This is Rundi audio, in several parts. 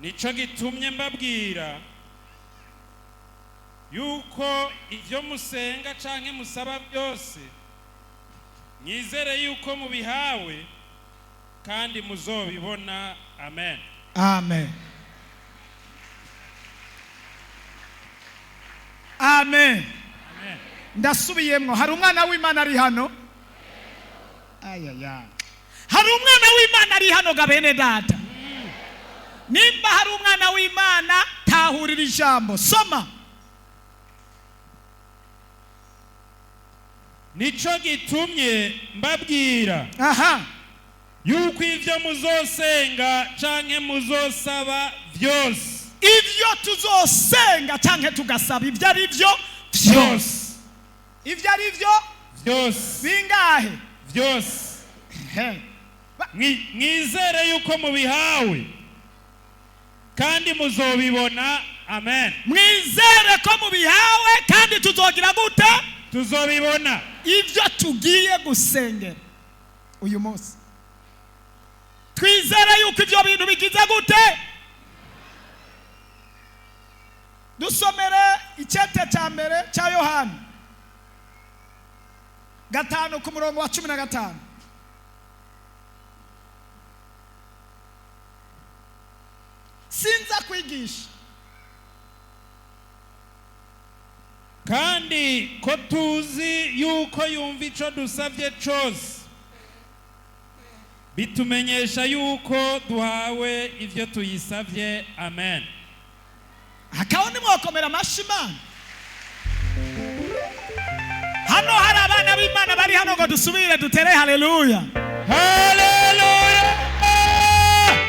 Nico gitumye mbabwira yuko ivyo musenga canke musaba byose, mwizere yuko mubihawe kandi muzobibona. Amen. Amen, amen. Amen. Ndasubiyemwo, hari umwana w'Imana ari hano? Ayaya, hari umwana w'Imana ari hano ga bene data? Nimba hari umwana w'Imana, tahurira ijambo, soma. Nico gitumye mbabwira yuko ivyo muzosenga canke muzosaba vyose, Ibyo tuzosenga canke tugasaba ibyo ari byo byose, byose, ibyo ari byo byose, bingahe? Byose. He. Mwizere yuko mubihawe kandi muzobibona. Amen. Mwizere ko mubihawe kandi tuzogira gute? Tuzobibona. Ibyo tugiye gusengera uyu munsi, twizere yuko ibyo bintu bigize gute? Dusomere icyete cya mbere cya Yohana 5 ku murongo wa 15. Sinza kwigisha. Kandi ko tuzi yuko yumva ico dusavye cose, bitumenyesha yuko duhawe ivyo tuyisavye. Amen. Hakaba nimwakomera amashyi Imana. Hano hari abana b'Imana bari hano ngo dusubire dutere haleluya? Haleluya!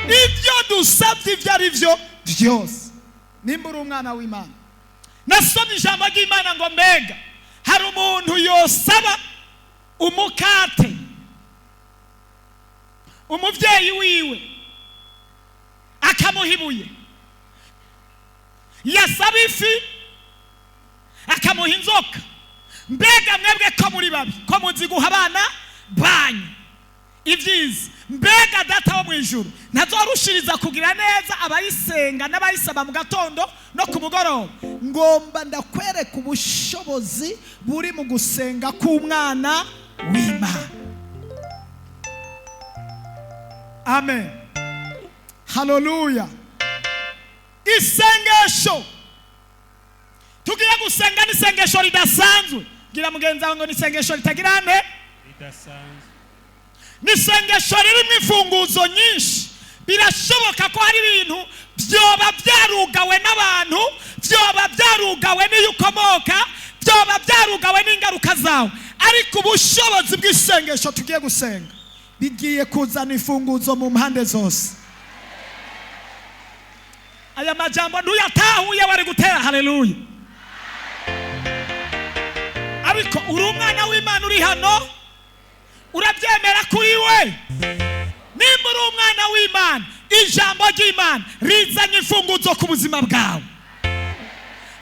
Ibyo dusabye ibyo ari byo byose, nimba uri umwana w'Imana, nasomye ijambo ry'Imana ngo: mbega hari umuntu yosaba umukate umubyeyi wiwe akamuha ibuye, yasaba ifi akamuha inzoka? Mbega mwebwe ko muri babi, ko muzi guha abana banyu ibyiza, mbega Data wo mu ijuru ntazorushiriza kugira neza abayisenga n'abayisaba mu gatondo no ku mugoroba? Ngomba ndakwereka ubushobozi buri mu gusenga k'umwana w'Imana. Amen, haleluya. Isengesho tugiye gusenga ni isengesho ridasanzwe. Gira mugenzi wawe ngo ni isengesho ritagira nte? Ridasanzwe. Ni isengesho ririmo imfunguzo nyinshi. Birashoboka ko hari ibintu byoba byarugawe n'abantu, byoba byarugawe n'iyo ukomoka, byoba byarugawe n'ingaruka zawe, ariko ubushobozi bw'isengesho tugiye gusenga bigiye kuzana imfunguzo mu mpande zose. Aya majambo ntuyatahuye, wari gutera haleluya. Ariko uri umwana w'Imana uri hano? Urabyemera kuri we? Nimba uri umwana w'Imana, ijambo ry'Imana rizanye imfunguzo ku buzima bwawe.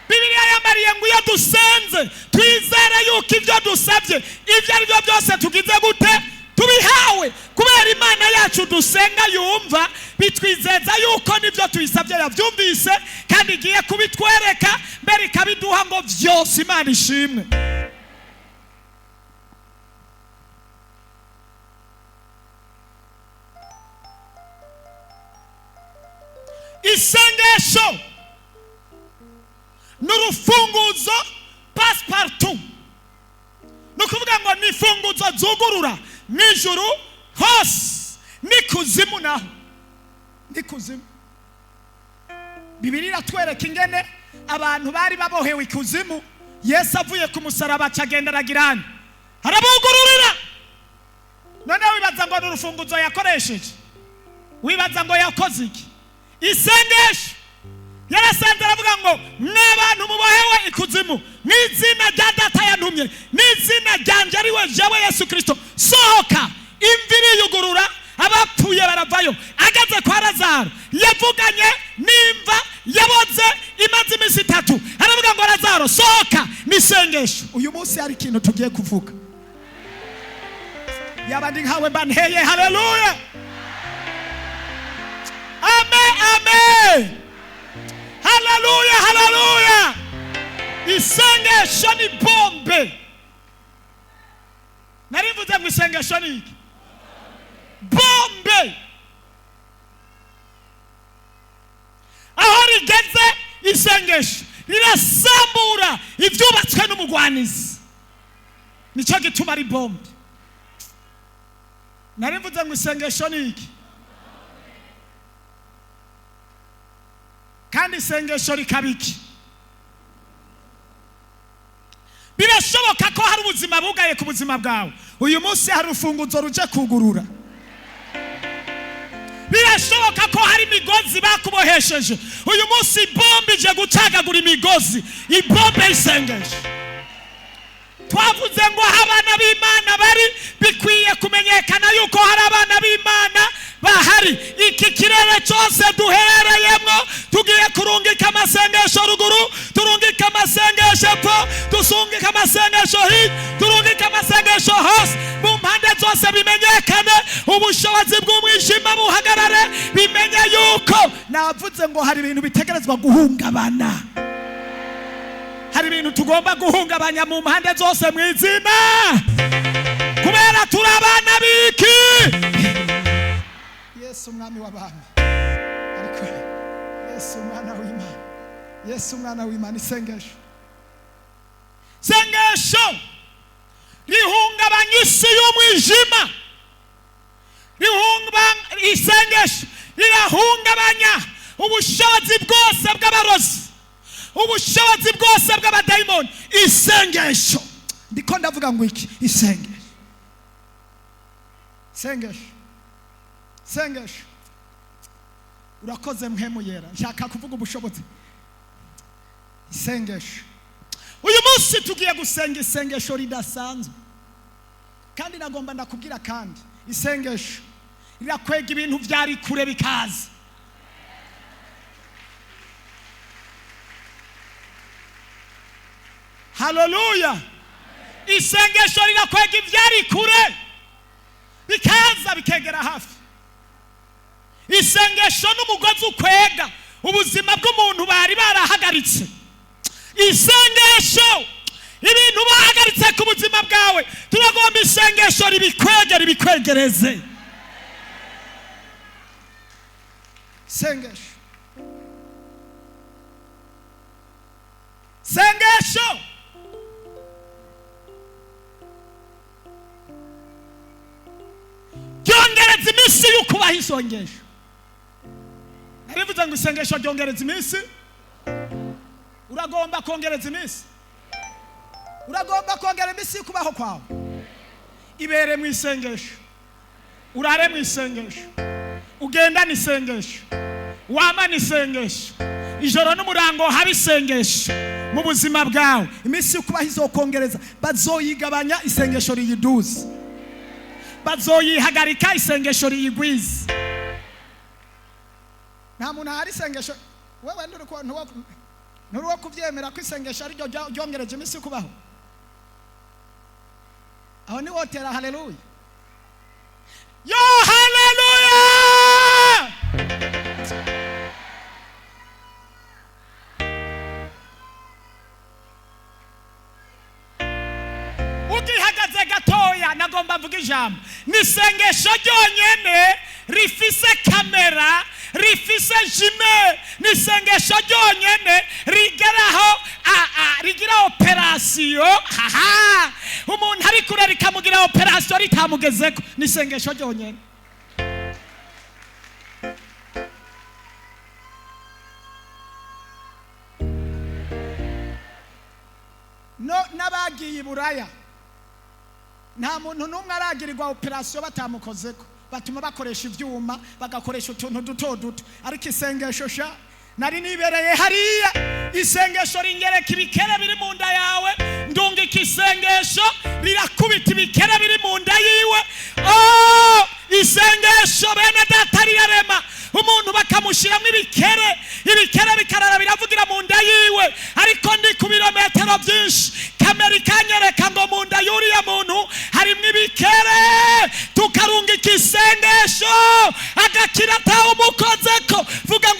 Bibiliya yambariye ngo iyo dusenze twizere yuko ibyo dusabye ibyo ari byo byose tugize gute? Tubihawe. Kubera Imana yacu dusenga yumva, bitwizeza yuko nibyo tuyisabye yabyumvise kandi igiye kubitwereka mbere ikabiduha ngo byose. Imana ishimwe. Isengesho ni urufunguzo passe-partout, ni ukuvuga ngo ni imfunguzo zugurura mu ijuru hose n'ikuzimu naho n'ikuzimu. Bibiliya iratwereka ingene abantu bari babohewe ikuzimu, Yesu avuye ku musaraba acagenda aragirana arabugururira. Noneho wibaza ngo ni urufunguzo yakoresheje? Wibaza ngo yakoze iki? Isengesho. Yarasenze, aravuga ngo: mw'abantu mubohewe ikuzimu, mu izina rya Data yantumye n'izina ryanjye ari we jewe Yesu Kirisito, sohoka. Imvi iriyugurura, abapfuye baravayo. Ageze kwa Lazaro, yavuganye n'imva yaboze imaze iminsi 3, aravuga ngo: Lazaro, sohoka. N'isengesho. Uyu munsi hari ikintu tugiye kuvuga, yaba ndi nkawe mba nteye haleluya. Amen. Amen, haleluya, haleluya. Isengesho ni bombe. Narivuze ngo isengesho ni iki? Bombe. Aho rigeze, isengesho rirasambura ibyubatswe n'umugwanizi. Nicyo gituma ari bombe. Narivuze ngo isengesho ni iki? Kandi isengesho rikaba iki? Birashoboka ko hari ubuzima bugaye ku buzima bwawe. Uyu munsi hari urufunguzo ruje kugurura. Birashoboka ko hari imigozi bakubohesheje. Uyu munsi bombe ije gucagagura imigozi, ibombe y'isengesho. Twavuze ngo aho abana b'Imana bari, bikwiye kumenyekana yuko hari abana b'Imana bahari. Iki kirere cyose duherereyemo, tugiye kurungika amasengesho ruguru, turungika amasengesho epfo, dusungika amasengesho hirya, turungika amasengesho hose, mu mpande zose, bimenyekane, ubushobozi bw'umwijima buhagarare, bimenye yuko navuze ngo hari ibintu bitegerezwa guhungabana, hari ibintu tugomba guhungabanya mu mpande zose mu izina, kubera turi abana b'iki? Yesu umwami w'abami. Ariko Yesu umwana w'Imana, Yesu umwana w'Imana. Isengesho, isengesho rihungabanya isi y'umwijima. Isengesho rirahungabanya ubushobozi bwose bw'abarozi, ubushobozi bwose bw'abadayimoni. Isengesho, ndiko ndavuga ngo iki? Isengesho, isengesho, isengesho. Urakoze Mpwemu Yera. Nshaka kuvuga ubushobozi. Isengesho, uyu munsi tugiye gusenga isengesho ridasanzwe. Kandi nagomba ndakubwira, kandi isengesho rirakwega ibintu byari kure bikaza. Haleluya! Isengesho rirakwega ibyari kure bikaza, bikegera hafi. Isengesho n'umugozi ukwega ubuzima bw'umuntu bari barahagaritse. Isengesho, ibintu bahagaritse ku buzima bwawe, turagomba isengesho ribikwege, ribikwegereze. Isengesho, isengesho ryongereza iminsi y'ukubaho. Isengesho, narivuze ngo isengesho ryongereza iminsi. Uragomba kongereza iminsi, uragomba kongera iminsi y'ukubaho kwawe. Ibere mu isengesho, urare mu isengesho, ugendane isengesho, wamane isengesho, ijoro n'umurango haba isengesho mu buzima bwawe. Iminsi y'ukubaho izokongereza. Bazoyigabanya, isengesho riyiduze. Bazoyihagarika, isengesho riyigwize. Nta muntu ahari isengesho. Wewe nturi uwo kubyemera ko isengesho ariryo ryongereje iminsi yo kubaho. Aho ni wotera haleluya, yo haleluya. Ugihagaze gatoya, nagomba mvuga ijambo. Ni isengesho ryonyene rifise kamera, rifise jime. Ni isengesho ryonyene rigeraho rigira operasiyo haha umuntu ari kure, rikamugira operasiyo ritamugezeko. Ni isengesho ryonyene. No n'abagiye i Buraya, nta muntu n'umwe aragirirwa operasiyo batamukozeko. Batuma bakoresha ibyuma, bagakoresha utuntu duto duto. Ariko isengesho sha, nari nibereye hariya, isengesho ringereka ibikere biri mu nda yawe. Ndungika isengesho, rirakubita ibikere biri mu nda yiwe. Oh, isengesho bene data rirarema. Umuntu bakamushyiramo ibikere, ibikere bikarara biravugira mu nda yiwe, ariko ndi ku birometero byinshi, kamera ikanyereka ngo mu nda y'uriya muntu harimo ibikere. Tukarungika isengesho, agakira atawumukozeko. Vuga ngo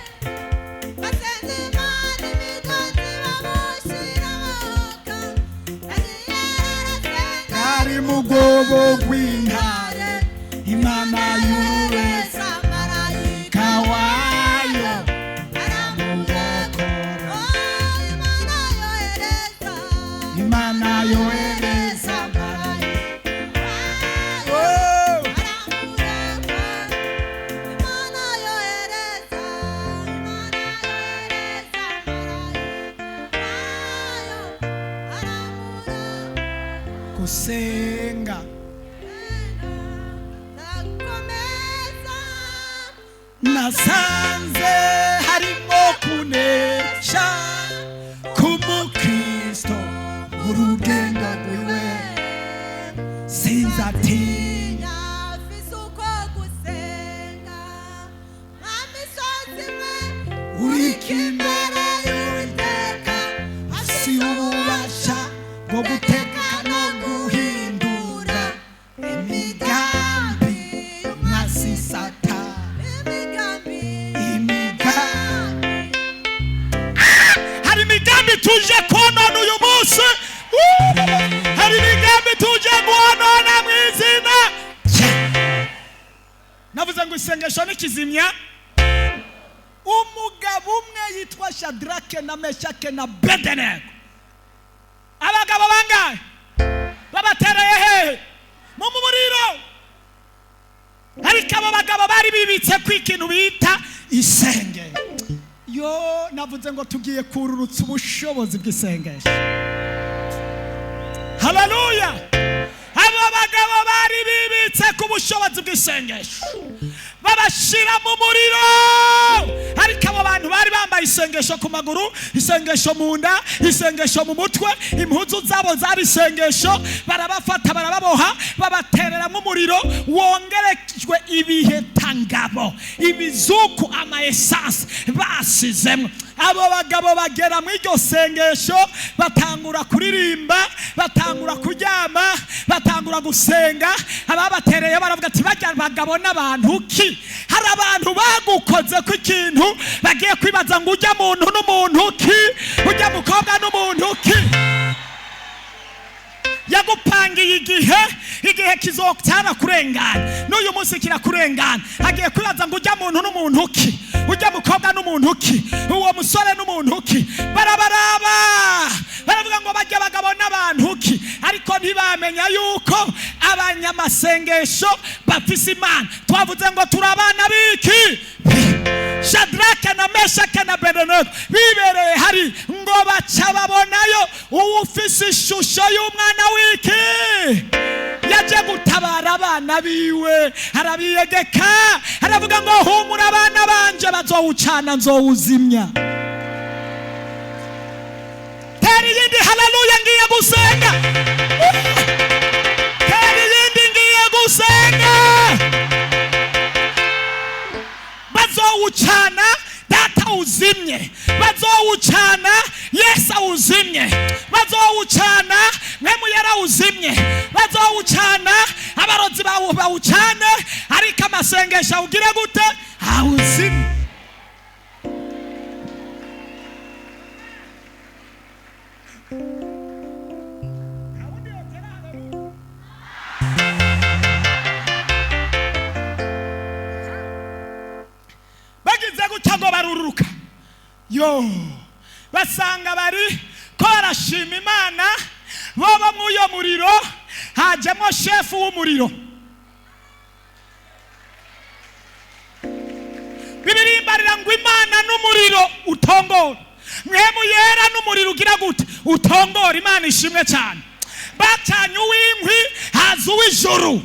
rwobo rw'intare. Imana yohereza marayika wayo aramurokora. Imana yohereza marayika. Oh! Imana yohereza, Imana yohereza marayika wayo, aramurokora. Gusenga. Ndakomeza. Nasanze harimo kunesha k'umukristo mu rugendo rwiwe. Sinzatinya. Mfise uko gusenga nka misozi imwe. Uriko imbere y'Uwiteka, si ububasha bwo guteka no guhindura imigambi mwasisata. Imigambi. Imigambi. Hari imigambi tuje konona uyu munsi. Woo! Hari imigambi tuje konona mu izina rye. Navuze ngo isengesho nikizimya. Umugabo umwe yitwa Shadrake na Meshake na Bedenego, abagabo bangahe babatereye hehe? Mu muriro. Ariko abo bagabo bari bibitse ko ikintu bita isengesho. Yo, navuze ngo tugiye kururutsa ubushobozi bw'isengesho. Haleluya! Abo bagabo bari bibitse ku bushobozi bw'isengesho, babashyira mu muriro. Ariko abo bantu bari bambaye isengesho ku maguru, isengesho mu nda, isengesho mu mutwe, impuzu zabo zari isengesho. Barabafata, barababoha, babatereramo umuriro wongerejwe ibihetangabo, ibizuku, ama essence basizemo. Abo bagabo bagera muri iryo sengesho, batangura kuririmba, batangura kuryama, batangura gusenga. Ababatereye baravuga ati: "Bajya bagabo n'abantu ki?" Hari abantu bagukoze ku ikintu, bagiye kwibaza ngo ujya muntu n'umuntu ki, ujya mukobwa n'umuntu ki. Yagupangiye igihe, igihe kizocyara kurengana, n'uyu munsi kirakurengana. Agiye kwibaza ngo ujya muntu n'umuntu ki, ujya mukobwa n'umuntu ki, uwo musore n'umuntu ki. Barabaraba, baravuga ngo bajya abagabo n'abantu ki. Ariko ntibamenya yuko abanyamasengesho bafise Imana. Twavuze ngo turi abana b'iki? Shadrake na Meshake na Bedenego bibereye hari, ngo baca babonayo uwufise ishusho y'umwana w'iki yaje gutabara abana biwe. Arabiyegeka, aravuga ngo: "Humura abana banje, bazowucana, nzowuzimya." Tera iyindi haleluya, ngiye gusenga. Tera iyindi, ngiye gusenga. Bazowucana, Data awuzimye. Bazowucana, Yesu awuzimye. Bazowucana, Mwemu yarawuzimye. Bazowucana, abarozi bawucane, ariko amasengesho awugire gute? Awuzimye. Bagize gutya ngo baruruka, yo, basanga bari ko barashima Imana. Bobo mw'uyo muriro hajemo shefu w'umuriro. Bibirimbarira ngo Imana n'umuriro utongora, Mwemu Yera n'umuriro ugira gute? Utongora. Imana ishimwe cyane. Bacanye uw'inkwi, haza uw'ijuru.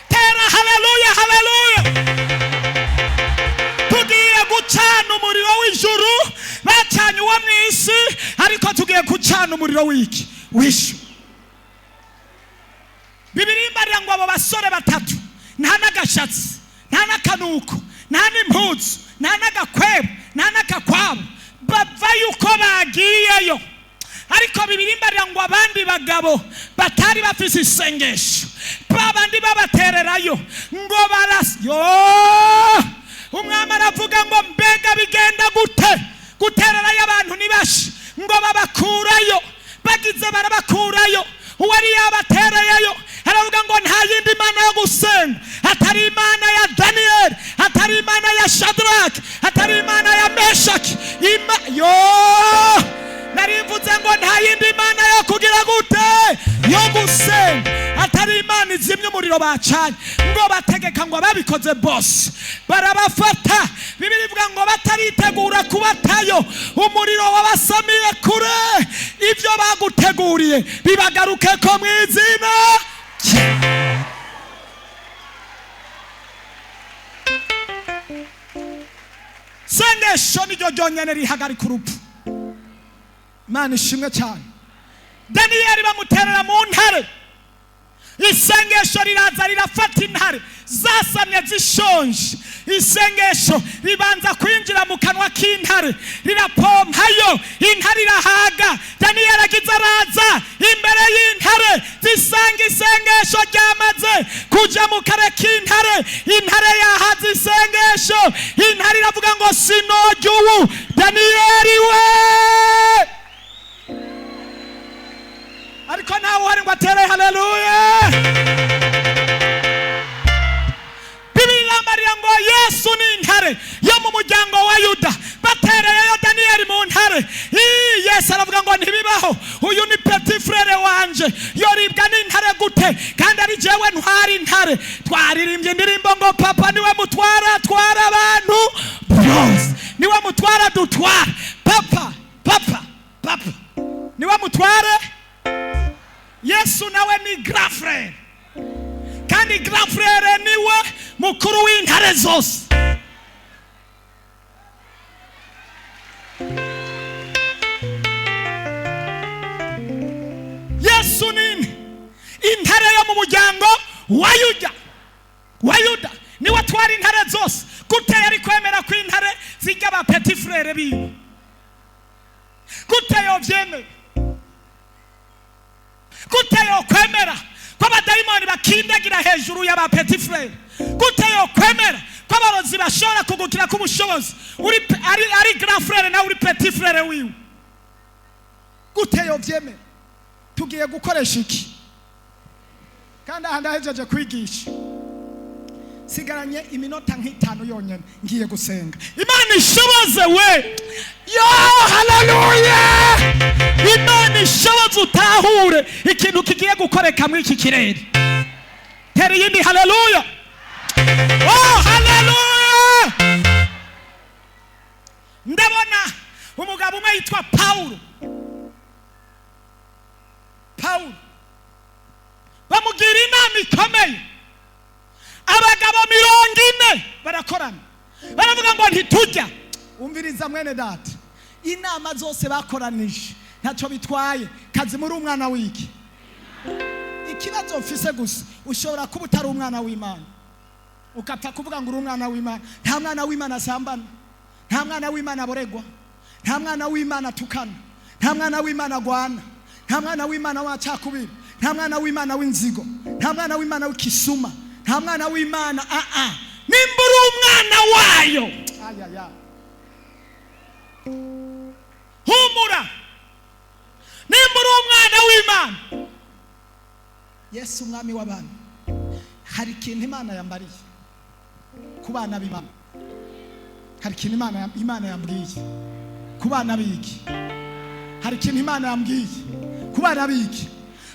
Tera haleluya, haleluya! Tugiye gucana umuriro w'ijuru. Bacanye uwo mu isi, ariko tugiye gucana umuriro w'iki? W'ijuru. Bibirimbarira ngo abo basore batatu nta n'agashatsi, nta n'akanuko, nta n'impuzu, nta n'agakwebo, nta n'akakwabo, bava yuko bagiyeyo. Ariko bibirimbarira ngo abandi bagabo batari bafise isengesho, babandi babatererayo, ngo baras yo. Umwami aravuga ngo: "Mbega bigenda gute gutererayo abantu nibashi?" Ngo babakurayo. Bagize barabakurayo, uwari n'umuriro bacanye. Ngo bategeka ngo ababikoze bose barabafata. Bibiliya ivuga ngo bataritegura kubatayo, umuriro wabasamiye kure. Ibyo baguteguriye bibagaruke ko mu izina rye. Sengesho niryo ryonyene rihagarika urupfu. Imana ishimwe cyane. Daniyeli bamuterera mu ntare, isengesho riraza rirafata intare zasamye zishonje. Isengesho ribanza kwinjira mu kanwa k'intare, rirapompayo, intare irahaga. Daniyeli agize araza imbere y'intare, zisanga isengesho ryamaze kuja mu kare k'intare. Intare yahaze isengesho, intare iravuga ngo sinojya ubu Daniyeli we. Ariko ntawe uhari ngo atere haleluya. Bibiliya irambarira ngo Yesu ni intare yo mu muryango wa Yuda. Batereyeyo Daniyeli mu ntare. Ii, Yesu aravuga ngo ntibibaho, uyu ni petit frere wanje, yoribwa n'intare gute kandi ari jewe ntwara intare? Twaririmbye indirimbo ngo papa niwe mutwara, twara abantu byose, niwe mutwara dutwara. Papa, papa, papa niwe mutware. Yesu nawe ni grand frere, kandi grand frere niwe mukuru w'intare zose. Yesu ni intare yo mu muryango wa Yuda, wa Yuda niwe atwara intare zose. Gute yari kwemera ko intare zijya ba petit frere biwe? Gute yovyemera? Gute yokwemera ko abadayimoni bakindagira hejuru y'aba petit frere? Gute yokwemera ko abarozi bashobora kugukira k'ubushobozi uri ari grand frere nawe uri petit frere wiwe? Gute yovyemera? Tugiye gukoresha iki? Kandi aha ndahejeje kwigisha, sigaranye iminota nk'itanu yonyene, ngiye gusenga. Imana ishoboze we, yo haleluya! Imana ishoboze utahure ikintu kigiye gukoreka muri iki kirere. Tera iyindi haleluya! Oh haleluya! Ndabona umugabo umwe yitwa Paulo. Paulo bamugira inama ikomeye, abagabo 40 barakorana, baravuga ngo ntitujya. Umviriza mwene data, inama zose bakoranije ntacyo bitwaye, kazi muri umwana w'iki. Ikibazo mfise gusa, ushobora kuba utari umwana w'Imana ukapfa kuvuga ngo uri umwana w'Imana. Nta mwana w'Imana asambana, nta mwana w'Imana aboregwa, nta mwana w'Imana atukana, nta mwana w'Imana agwana, nta mwana w'Imana w'acakubiri, nta mwana w'Imana w'inzigo, nta mwana w'Imana w'ikisuma, nta mwana w'Imana aa. Nimba uri umwana wayo, ayaya, humura. Nimba uri umwana w'Imana, Yesu umwami w'abami, hari ikintu Imana yambariye ku bana b'Imana. Hari ikintu Imana yambwiye ku bana b'iki. Hari ikintu Imana yambwiye ku bana b'iki,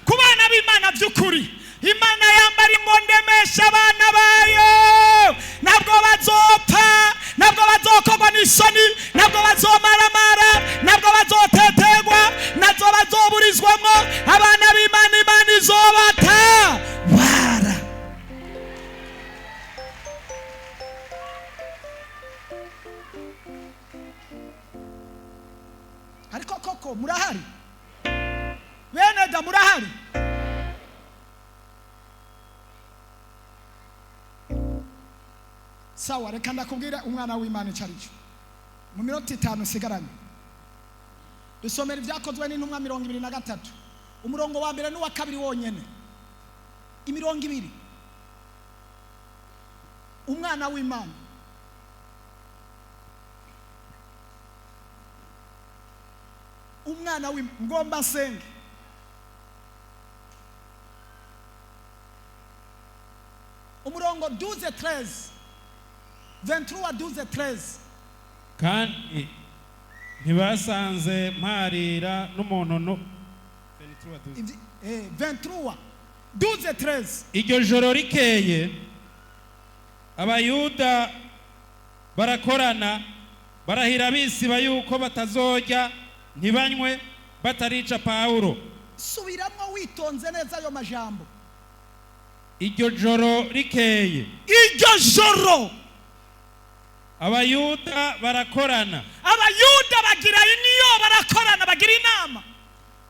ku bana b'Imana by'ukuri. Imana yambara ngo ndemesha abana bayo, ntabwo bazopfa, ntabwo bazokorwa n'isoni, ntabwo bazomaramara, ntabwo bazotetegwa, ntabwo bazoburizwamo. Abana b'Imana, Imana izobatabara. Ariko koko murahari bene da, murahari? Sawa, reka ndakubwira umwana w'Imana icyo ari cyo. Mu minota 5 usigaranye, dusomera ibyakozwe n'intumwa 23, umurongo wa mbere n'uwa kabiri wonyene. Imirongo ibiri. Umwana w'Imana umwana w'Imana, ngomba nsenge. Umurongo 12 13, 23 12 13. Kandi ntibasanze mparira n'umuntu 23 12 13. Iryo joro rikeye, Abayuda barakorana, barahira bisiba yuko batazorya ntibanywe batarica Pawulo. Subiramo witonze neza ayo majambo. Iryo joro rikeye, Iryo joro, Abayuda barakorana, Abayuda bagira iniyo, barakorana, bagira inama,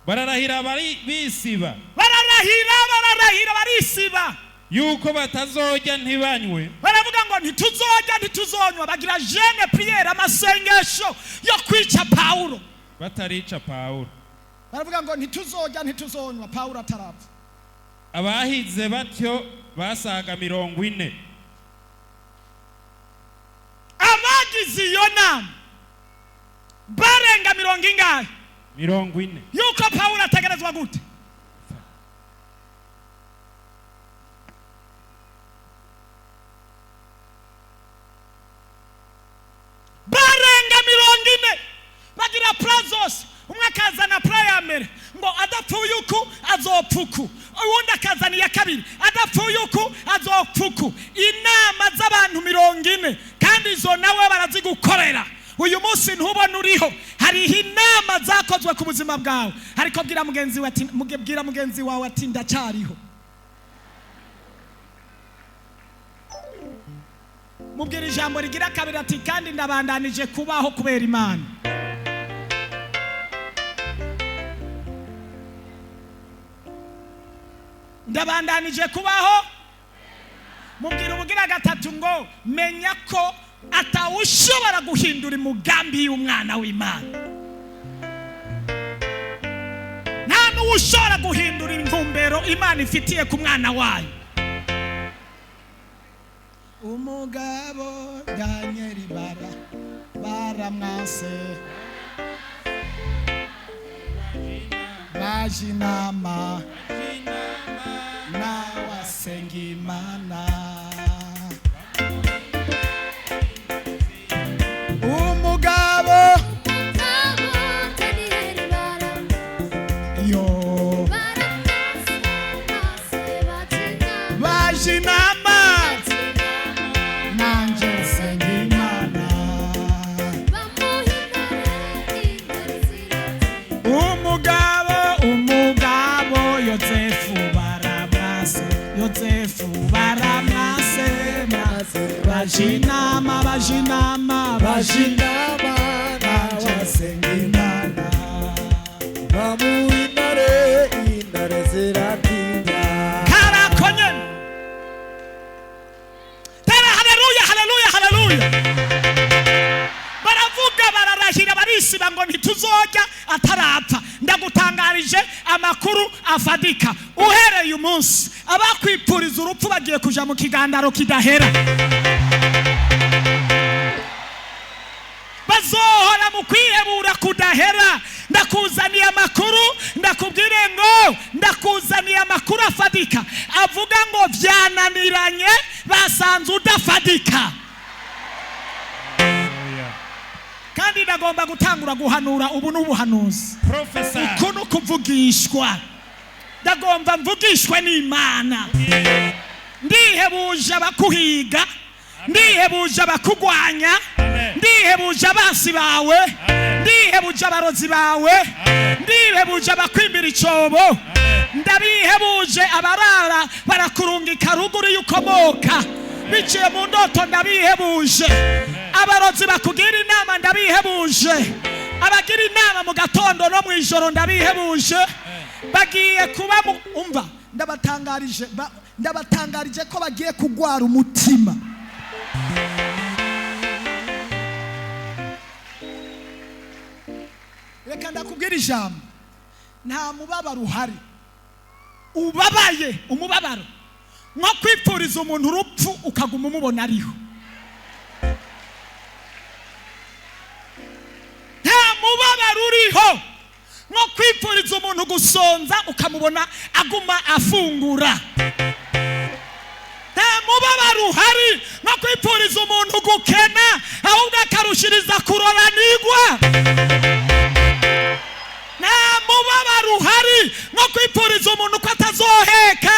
bararahira bari bisiba, bararahira, bararahira, barisiba, yuko batazorya ntibanywe baravuga ngo ntituzorya, ntituzonywa. Bagira jeûne, prière, amasengesho yo kwica Pawulo. Batarica Pawulo. Baravuga ngo ntituzorya, ntituzonywa Pawulo atarapfa. Abahize batyo basaga 40. Abagize iyo nama barenga mirongo ingahe? 40. Yuko Pawulo ategerezwa gute? Barenga 40, bagira plan zose. Umwe akazana plan ya mbere ngo adapfuye uku azopfa uku, uwundi akazana iya kabiri, adapfuye uku azopfa uku. Inama z'abantu 40, kandi izo nawe barazigukorera. Uyu munsi ntubona uriho, hariho inama zakozwe ku buzima bwawe. Ariko bwira mugenzi wawe ati, bwira mugenzi wawe ati: "Ndacyariho." Mubwira ijambo rigira kabiri ati: "Kandi ndabandanije kubaho kubera Imana." Ndabandanije kubaho. Mubwira ubugira gatatu ngo: "Menya ko atawushobora guhindura umugambi y'umwana w'Imana. Nta n'uwushobora guhindura intumbero Imana ifitiye ku mwana wayo." Umugabo Daniel bara baramwase, baje inama, nawe asenga Imana. Umugabo yo baje inama, nanjye nsenga Imana. Umugabo, umugabo Yosefu baramwase, Yosefu baramwase, baje inama, baje inama, baje Inama, nanjye nsenga Imana. Bamuha intare, intare ziratinya. Karako nyene. Tera haleluya, haleluya, haleluya! Baravuga, bararahira, barisiba ngo ntituzorya atarapfa. Ndagutangarije amakuru afadika: uhereye umunsi, abakwipfuriza urupfu bagiye kuja mu kigandaro kidahera, bazohora mu kwihebura kudahera. Ndakuzaniye amakuru, ndakubwire ngo ndakuzaniye amakuru afadika avuga ngo vyananiranye, basanze udafadika. Kandi ndagomba gutangura guhanura. Ubu ni ubuhanuzi. Prophesy. Uku ni ukuvugishwa. Ndagomba mvugishwe n'Imana. Ndihebuje abakuhiga, ndihebuje abakugwanya, Amen. ndihebuje abasi bawe, Amen. ndihebuje abarozi bawe, Amen. ndihebuje abakwimbira icobo, ndabihebuje abarara barakurungika ruguru y'ukomoka biciye mu ndoto, ndabihebuje abarozi bakugira inama, ndabihebuje abagira inama mu gatondo no mu ijoro, ndabihebuje. Bagiye kuba umva, ndabatangarije, ndabatangarije ko bagiye kugwara umutima. Reka ndakubwira ijambo: nta mubabaro uhari ubabaye umubabaro nko kwipfuriza umuntu urupfu ukaguma umubona ariho. Nta mubabaro uriho nko kwipfuriza umuntu gusonza ukamubona aguma afungura. Nta mubabaro uhari nko kwipfuriza umuntu gukena ahubwo akarushiriza kuroranigwa. Nta mubabaro uhari nko kwipfuriza umuntu ko atazoheka.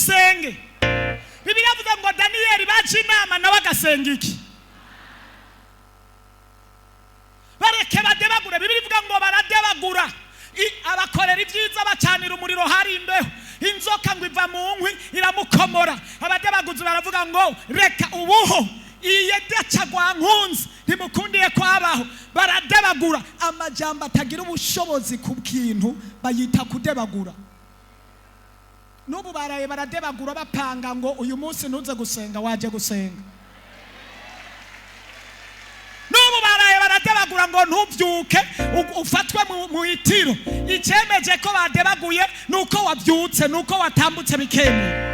Usenge. Bibiliya avuga ngo Daniyeli baca inama, nawe agasenga iki? Bareke badebagure. Bibiliya ivuga ngo baradebagura. Abakorera ibyiza, bacanira umuriro, hari imbeho, inzoka ngo iva mu nkwi iramukomora. Abadebaguzi baravuga ngo reka ubuho iyedaca nkunzi ntimukundiye kwabaho. Baradebagura. Amajambo atagira ubushobozi ku kintu bayita kudebagura. N'ubu baraye baradebagura, bapanga ngo uyu munsi ntuze gusenga, waje gusenga. N'ubu baraye baradebagura ngo ntubyuke, ufatwe mu itiro. Icyemeje ko badebaguye ni uko wabyutse, ni uko watambutse, bikemeye.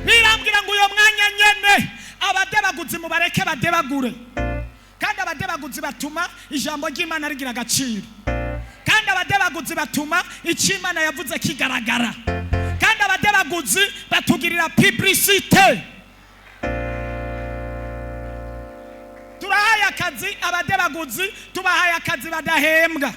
Birambwira ngo uyo mwanya nyene abadebaguzi mubareke badebagure. Kandi abadebaguzi batuma ijambo ry'Imana rigira agaciro, kandi abadebaguzi batuma icyo Imana yavuze kigaragara, kandi abadebaguzi batugirira publicité. Turahaye akazi abadebaguzi, tubahaye akazi badahembwa.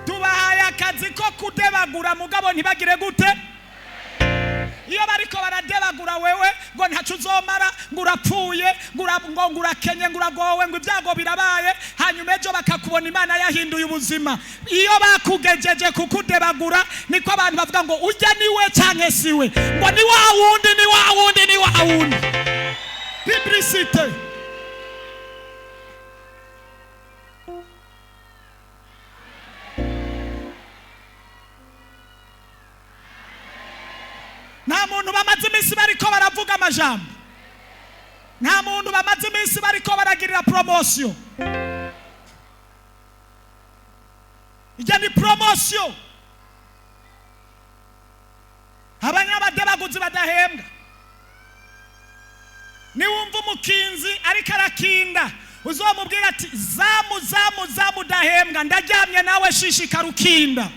Tubahaye akazi ko kudebagura, mugabo ntibagire gute? Iyo bariko baradebagura wewe ngo ntaco uzomara, ngo urapfuye, ngo urakenye, ngo uragowe, ngo ibyago birabaye, hanyuma ejo bakakubona Imana yahinduye ubuzima. Iyo bakugejeje kukudebagura, niko abantu bavuga ngo ujya niwe canke siwe, ngo ni wa wundi, ni wa wundi, ni wa wundi. Publicité. Nta muntu bamaze iminsi bariko baravuga amajambo, nta muntu bamaze iminsi bariko baragirira promotion. Ijya ni promotion. Abanyabadebaguzi badahembwa. Niwumva umukinzi ariko arakinda, uzomubwira ati zamu, zamu, zamu, udahembwa, ndaryamye nawe shishikara ukinda.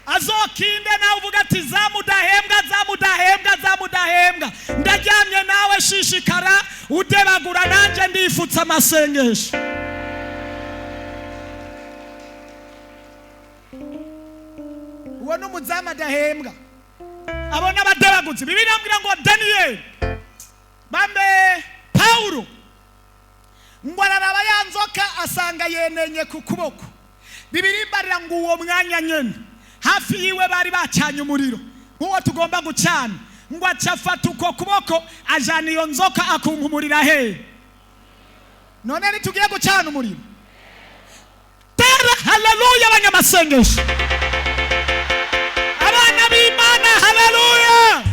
Azokinde, nawe uvuga ati zamu udahembwa, zamu udahembwa, zamu udahembwa, ndaryamye nawe shishikara udebagura, nanjye ndifutse amasengesho. Uwo ni umuzamu adahembwa. Abo n'abadebaguzi. Bibiliya irambwira ngo Daniyeli bambe Pawulo ngo araraba ya nzoka, asanga yenenye ku kuboko. Bibiliya imbarira ngo uwo mwanya nyene hafi yiwe bari bacanye umuriro nk'uwo tugomba gucana, ngo aca afata uko kuboko, ajana iyo nzoka, akunkumurira hehe? None ntitugiye gucana umuriro? Tera haleluya, abanyamasengesho, abana b'Imana, haleluya!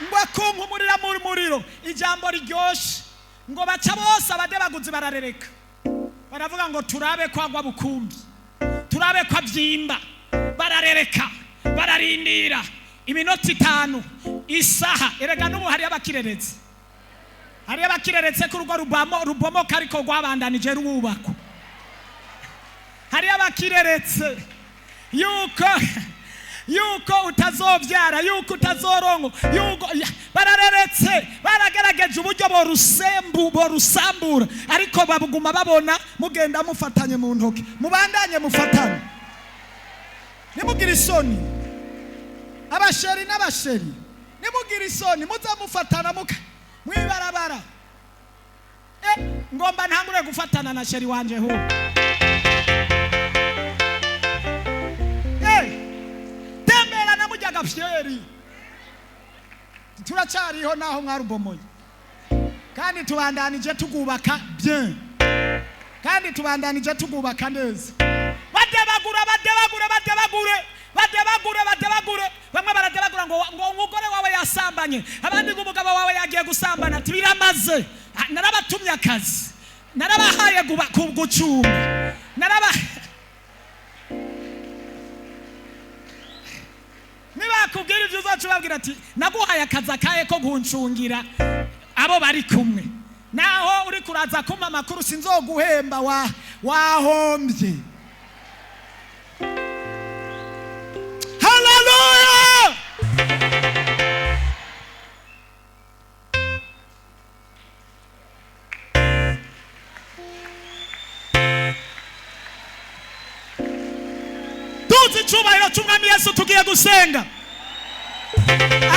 Ngo akunkumurira mu muriro. Ijambo ryoshe, ngo baca bose abadebaguzi bararereka, baravuga ngo turabe ko agwa bukumbi, turabe ko abyimba. Bararereka, bararindira iminota 5, isaha. Erega n'ubu hariyo abakireretse, hariyo abakireretse ko urugo rubomoka ariko rwabandanije rwubakwa. Hariyo abakireretse yuko utazobyara, yuko utazorongo, yuko barareretse. Baragerageje uburyo borusembu borusambura, ariko babuguma babona mugenda mufatanye mu ntoki. Mubandanye mufatane, nimugire isoni. Abasheri n'abasheri, nimugire isoni, muza mufatana muka mwibarabara. Ngomba ntangure gufatana na chéri wanje hu. Tembera na mujyaga fyeri, turacyariho naho mwarubomoye, kandi tubandanije tugubaka bien, kandi tubandanije tugubaka neza. Badebagura, badebagure, badebagure, badebagure, badebagure. Bamwe baradebagura ngo umugore wawe yasambanye, abandi ngo umugabo wawe yagiye gusambana. Ati biramaze. Ah, narabatumye akazi, narabahaye gucunga, naraba nibakubwira ibyo uzaca ubabwira ati naguhaye akazi akahe ko guncungira abo bari kumwe, naho uri kuraza kumpa amakuru sinzoguhemba, wa wahombye. Haleluya! Cyubahiro cy'Umwami Yesu, tugiye gusenga.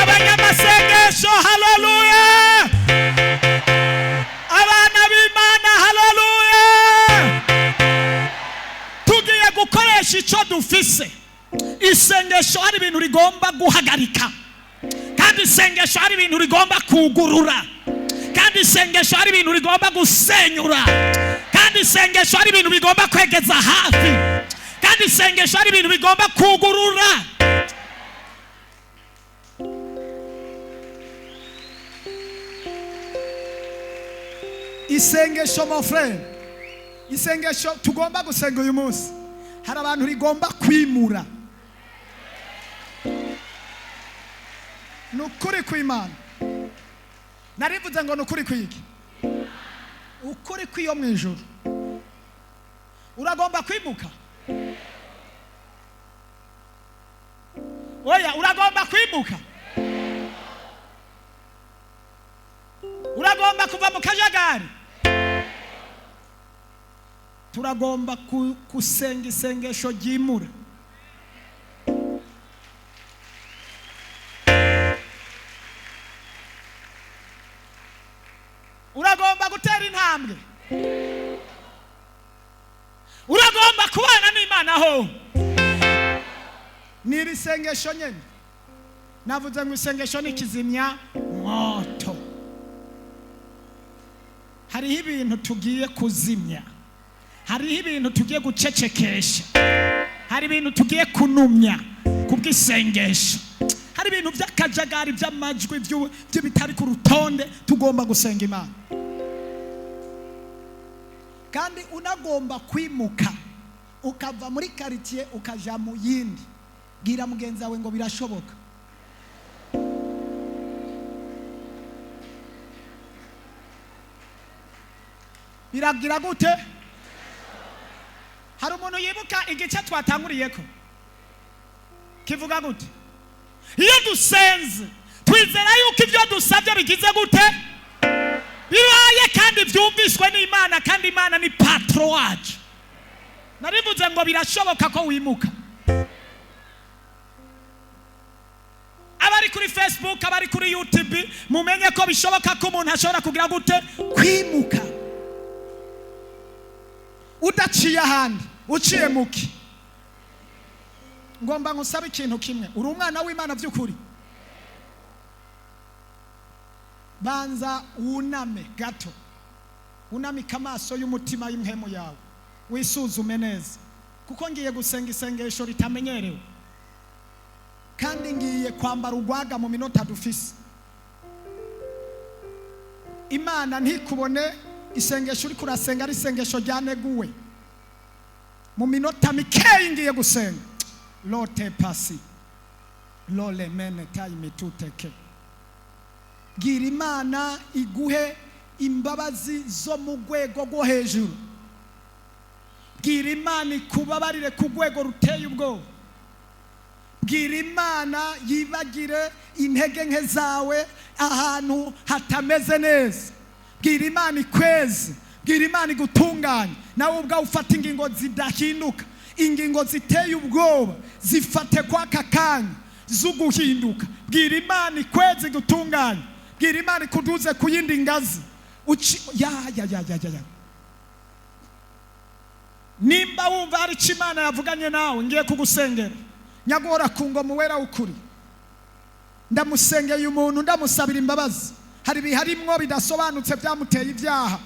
Abanyamasengesho, haleluya! Abana b'Imana, haleluya! Tugiye gukoresha icyo dufise. Isengesho hari ibintu rigomba guhagarika, kandi isengesho hari ibintu rigomba kugurura, kandi isengesho hari ibintu rigomba gusenyura, kandi isengesho hari ibintu bigomba kwegeza hafi, kandi isengesho hari ibintu bigomba kugurura. Isengesho, mon frère, isengesho tugomba gusenga uyu munsi hari abantu rigomba kwimura. Ni ukuri kw'Imana. Narivuze ngo ni ukuri kw'iki? Ukuri kw'iyo mu ijuru. Uragomba kwimuka? Oya, uragomba kwimuka? Uragomba kuva mu kajagari? Turagomba gusenga isengesho ryimura. Uragomba gutera intambwe? Uragomba kubana n'Imana? Ho ni iri sengesho nyene navuze ngo isengesho ni kizimya mwoto. Hariho ibintu tugiye kuzimya, hariho ibintu tugiye gucecekesha, hari ibintu tugiye kunumya kubw'isengesho. Hari ibintu by'akajagari, by'amajwi, by'ibitari ku rutonde. Tugomba gusenga Imana. Kandi unagomba kwimuka ukava muri quartier ukaja mu yindi, bwira mugenzi wawe ngo birashoboka. Biragira gute? Hari umuntu yibuka igice twatanguriyeko kivuga gute? Iyo dusenze twizera yuko ibyo dusabye bigize gute? Bibaye, kandi byumviswe n'Imana, kandi Imana ni patron wacu. Narivuze ngo birashoboka ko wimuka. Abari kuri Facebook, abari kuri YouTube, mumenye ko bishoboka ko umuntu ashobora kugira gute? Kwimuka udaciye ahandi, uciye muki. Ngomba ngusabe ikintu kimwe. Uri umwana w'Imana by'ukuri? Banza wuname gato, unamike amaso y'umutima y'impemu yawe, wisuzume neza, kuko ngiye gusenga isengesho ritamenyerewe, kandi ngiye kwambara urwaga mu minota dufise. Imana ntikubone isengesho uri kurasenga ari isengesho ryaneguwe. Mu minota mikeyi ngiye gusenga. Lote pasi lole mene tayime tuteke. Bwira Imana iguhe imbabazi zo mu rwego rwo hejuru. Bwira Imana ikubabarire ku rwego ruteye ubwoba. Bwira Imana yibagire intege nke zawe ahantu hatameze neza. Bwira Imana ikweze, bwira Imana igutunganye. Nawe ubwawe ufata ingingo zidahinduka, ingingo ziteye ubwoba zifate kwaka kanya z'uguhinduka. Bwira Imana ikweze, igutunganye. Bwira Imana ikuduze ku yindi ngazi. Uci ya ya ya ya ya ya. Nimba wumva hari icyo Imana yavuganye nawe, ngiye kugusengera. Nyaguhora ku ngoma, wera ukuri, ndamusengeye umuntu, ndamusabira imbabazi. Hari ibiharimwo bidasobanutse byamuteye ibyaha.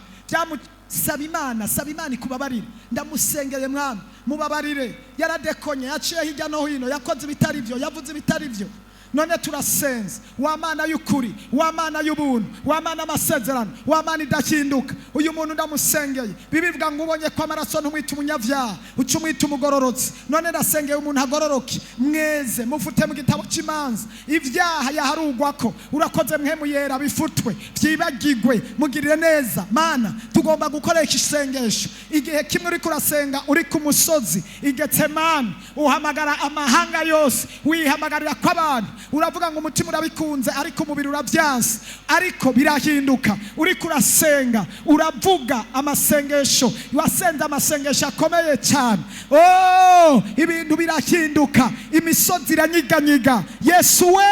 Saba Imana, saba Imana ikubabarire. Ndamusengeye: Mwami, mubabarire. Yaradekonye, yaciye hirya no hino, yakoze ibitari byo, yavuze ibitari byo. None turasenze, wa Mana y'ukuri, wa Mana y'ubuntu, wa Mana amasezerano, wa Mana idahinduka, uyu muntu ndamusengeye. Bibivuga ngo ubonye ko amaraso ntumwita umunyabyaha, uca umwita umugororotsi. None ndasengeye umuntu agororoke, mweze, mufute mu gitabo cy'imanza ibyaha yaharugwako. Urakoze Mpwemu Yera, bifutwe, byibagigwe, mugirire neza. Mana, tugomba gukoresha isengesho. Igihe kimwe uriko urasenga uri ku musozi i Getsemani, uhamagara amahanga yose, wihamagarira ko abantu Uravuga ngo umutima urabikunze ariko umubiri urabyanse, ariko birahinduka. Uriko urasenga, uravuga amasengesho, wasenze amasengesho akomeye cyane. Oh, ibintu birahinduka, imisozi iranyiganyiga. Yesu we,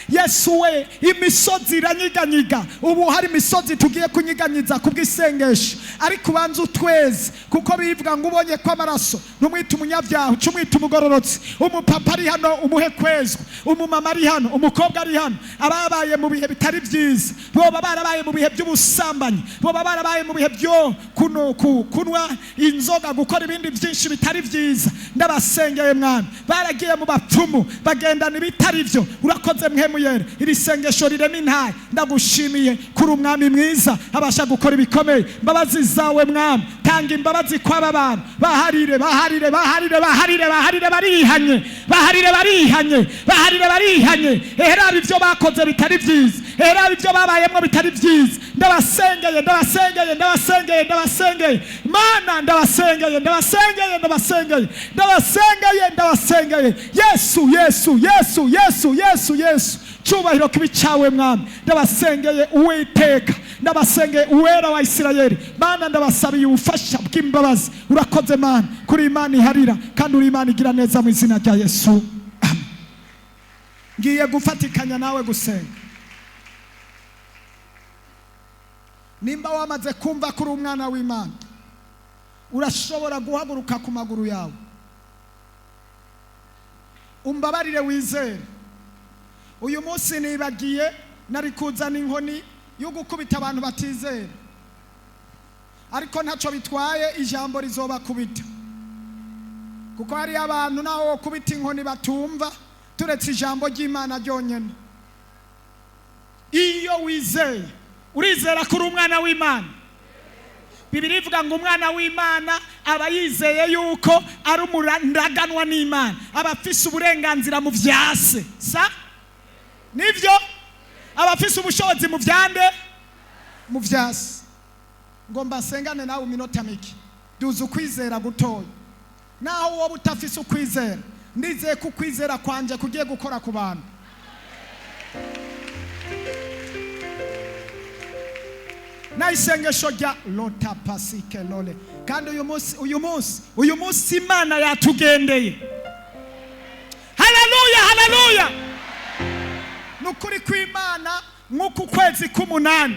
Yesu we, imisozi iranyiganyiga. Ubu hari imisozi tugiye kunyiganyiza kubw'isengesho, ariko ubanza utweze, kuko bivuga ngo ubonye ko amaraso ntumwite umunyabyaha, uca umwita umugororotsi. Umupapa ari hano umuhe kwezwa, umumama ari hano, umukobwa ari hano, ababaye mu bihe bitari byiza, boba barabaye mu bihe by'ubusambanyi, boba barabaye mu bihe byo kunywa inzoga, gukora ibindi byinshi bitari byiza. Ndabasengeye Mwami, baragiye mu bapfumu bagendana ibitari byo. Urakoze Mpwemu Yera, iri sengesho rirema intaye. Ndagushimiye kuri umwami mwiza abasha gukora ibikomeye. Imbabazi zawe Mwami, tanga imbabazi kw'aba bantu. Baharire, baharire, baharire, baharire, baharire, barihanye, baharire, barihanye, baharire, barihanye. Eheraba ibyo bakoze bitari byiza, eheraba ibyo babayemwo bitari byiza. Ndabasengeye, ndabasengeye, ndabasengeye, ndabasengeye Mana, ndabasengeye, ndabasengeye, ndabasengeye, ndabasengeye, ndabasengeye. Yesu, Yesu, Yesu, Yesu, Yesu, Yesu, cyubahiro kibi cyawe Mwami. Ndabasengeye Uwiteka, ndabasengeye Uwera wa Isirayeli. Mana, ndabasabiye ubufasha bw'imbabazi. Urakoze Mana, kuri Imana iharira kandi uri Imana igira neza, mu izina rya Yesu, amen. Ngiye gufatikanya nawe gusenga. Nimba wamaze kumva ko uri umwana w'Imana, urashobora guhaguruka ku maguru yawe. Umbabarire wizere. Uyu munsi nibagiye, nari kuzana inkoni yo gukubita abantu batizera, ariko ntacyo bitwaye, ijambo rizobakubita, kuko hariyo abantu naho wokubita inkoni batumva, turetse ijambo ry'Imana ryonyine. Iyo wizeye, urizera ko uri umwana w'Imana. Bibiri ivuga ngo umwana w'Imana aba yizeye yuko ari umurandaganwa n'Imana, aba afise uburenganzira mu vyase sa nivyo, aba afise ubushobozi mu vyande, mu vyase. Ngo mbasengane nawe iminota mike, duze ukwizera gutoya. Naho wowe utafise ukwizera, ndizeye ko ukwizera kwanje kugiye gukora ku bantu. Na isengesho rya lota pasike lole. Kandi uyu munsi, uyu munsi, uyu munsi Imana yatugendeye. Haleluya, haleluya! Nukuri kw'Imana, nk'uku kwezi k'umunani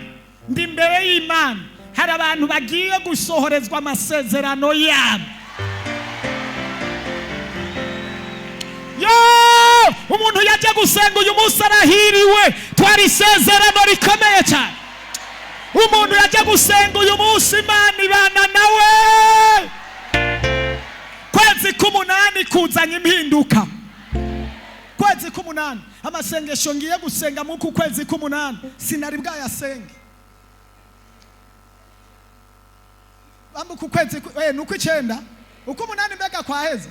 ndi imbere y'Imana, hari abantu bagiye gusohorezwa amasezerano yabo. Yo, umuntu yajya gusenga uyu munsi arahiriwe, twari isezerano rikomeye cyane. Umuntu yajya gusenga uyu munsi, Imana ibana nawe. Kwezi k'umunani kuzanye impinduka. Kwezi k'umunani, amasengesho ngiye gusenga muri uku kwezi k'umunani sinari bwayasenge. Bambuka ukwezi nuko icyenda, uko umunani mbega kwaheze.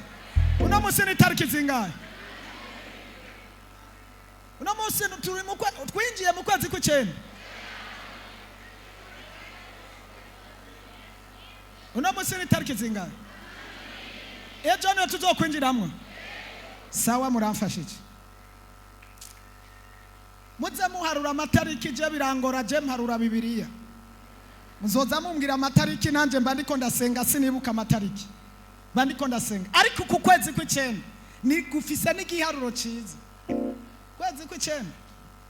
Uno munsi ni tariki zingahe? Uno munsi turi mu twinjiye mu kwezi kw'icyenda. Uno munsi ni tariki zingahe? Ejo niyo tuzokwinjiramwo. Sawa, muramfashije. Muze muharura amatariki, je birangora, je mparura Bibiliya. Muzoza mumbwira amatariki, nanjye mba ndiko ndasenga, sinibuka amatariki, mba ndiko ndasenga. Ariko ku kwezi kw'icyenda ni gufise n'igiharuro cyiza. Kwezi kw'icyenda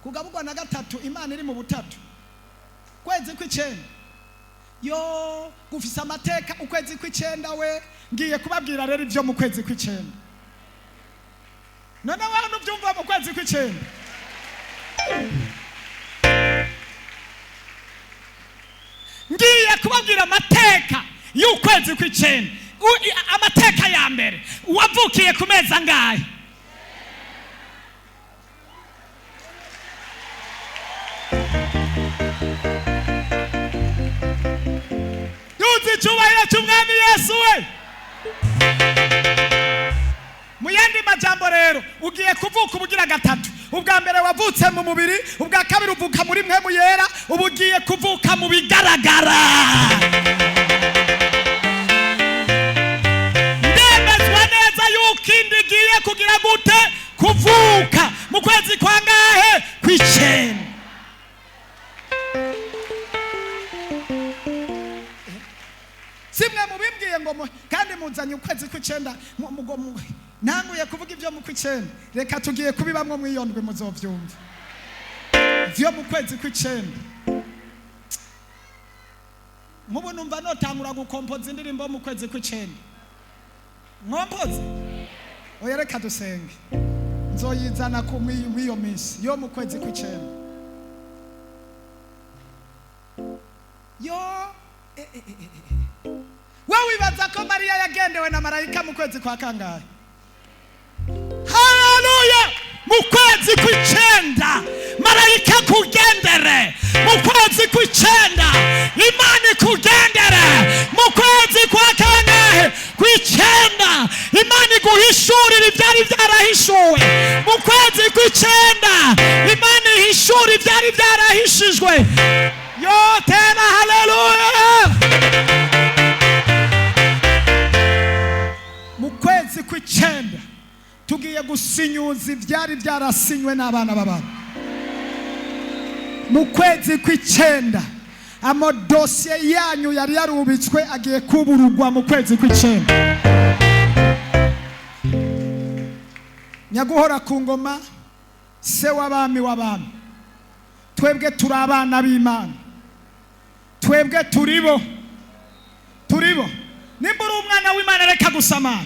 kugaburwa na gatatu, Imana iri mu butatu. Kwezi kw'icyenda yo gufise amateka. Ukwezi kw'icyenda we, ngiye kubabwira rero ibyo mu kwezi kw'icyenda. None wewe ntubyumva mu kwezi kw'icyenda? Ngiye kubabwira amateka y'ukwezi kw'icyenda. Amateka ya mbere, wavukiye ku mezi angahe? Duzi icyubahiro cy'Umwami Yesu we. Mu yandi majambo rero, ugiye kuvuka ubugira gatatu. Ubwa mbere wavutse mu mubiri, ubwa kabiri uvuka muri Mpwemu Yera, ubu ugiye kuvuka mu bigaragara. Ndemezwa neza yuko indi igiye kugira gute? Kuvuka mu kwezi kwa Kandi muzanye ukwezi kw'icenda, ntanguye kuvuga ibyo mu kw'icenda. Reka tugiye kubibamwo mwiyondwe, muzovyumva vyo mu kwezi kw'icenda. Nk'ubu numva notangura gukompoza indirimbo mu kwezi kw'icenda. Nkompoze? Oya, reka dusenge, nzoyizana ku mw'iyo minsi yo mu kwezi kw'icenda. Yo we wibaza ko Mariya yagendewe na marayika mu kwezi kwa kangahe? Haleluya! Mu kwezi kw'icenda marayika kugendere, mu kwezi kw'icenda Imana ikugendere, mu kwezi kwa kangahe? Kw'icenda Imana iguhishurira ibyari byarahishuwe. Mu kwezi kw'icenda Imana ihishura ibyari byarahishijwe. Yo, tena haleluya! Mu kwezi kw'icenda tugiye gusinyuza ibyari byarasinywe n'abana b'abantu. Mu kwezi kw'icenda amadosiye yanyu yari yarubitswe agiye kuburugwa mu kwezi kw'icenda. Nyaguhora ku ngoma, se w'abami w'abami, twebwe turi abana b'Imana, twebwe turibo, turibo. Nimba uri umwana w'Imana, reka gusamara.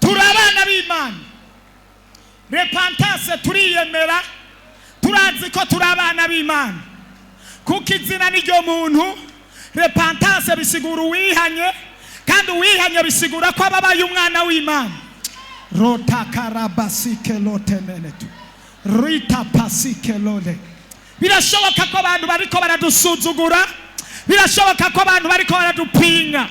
Turi abana b'Imana. Repentance, turiyemera, turazi ko turi abana b'Imana, kuko izina n'iryo muntu. Repentance bisigura uwihanye, kandi uwihanye bisigura ko ababaye umwana w'Imana. Rotakarabasike lotemenetu rita pasike lole. Birashoboka ko abantu bariko baradusuzugura, birashoboka ko abantu bariko baradupinga,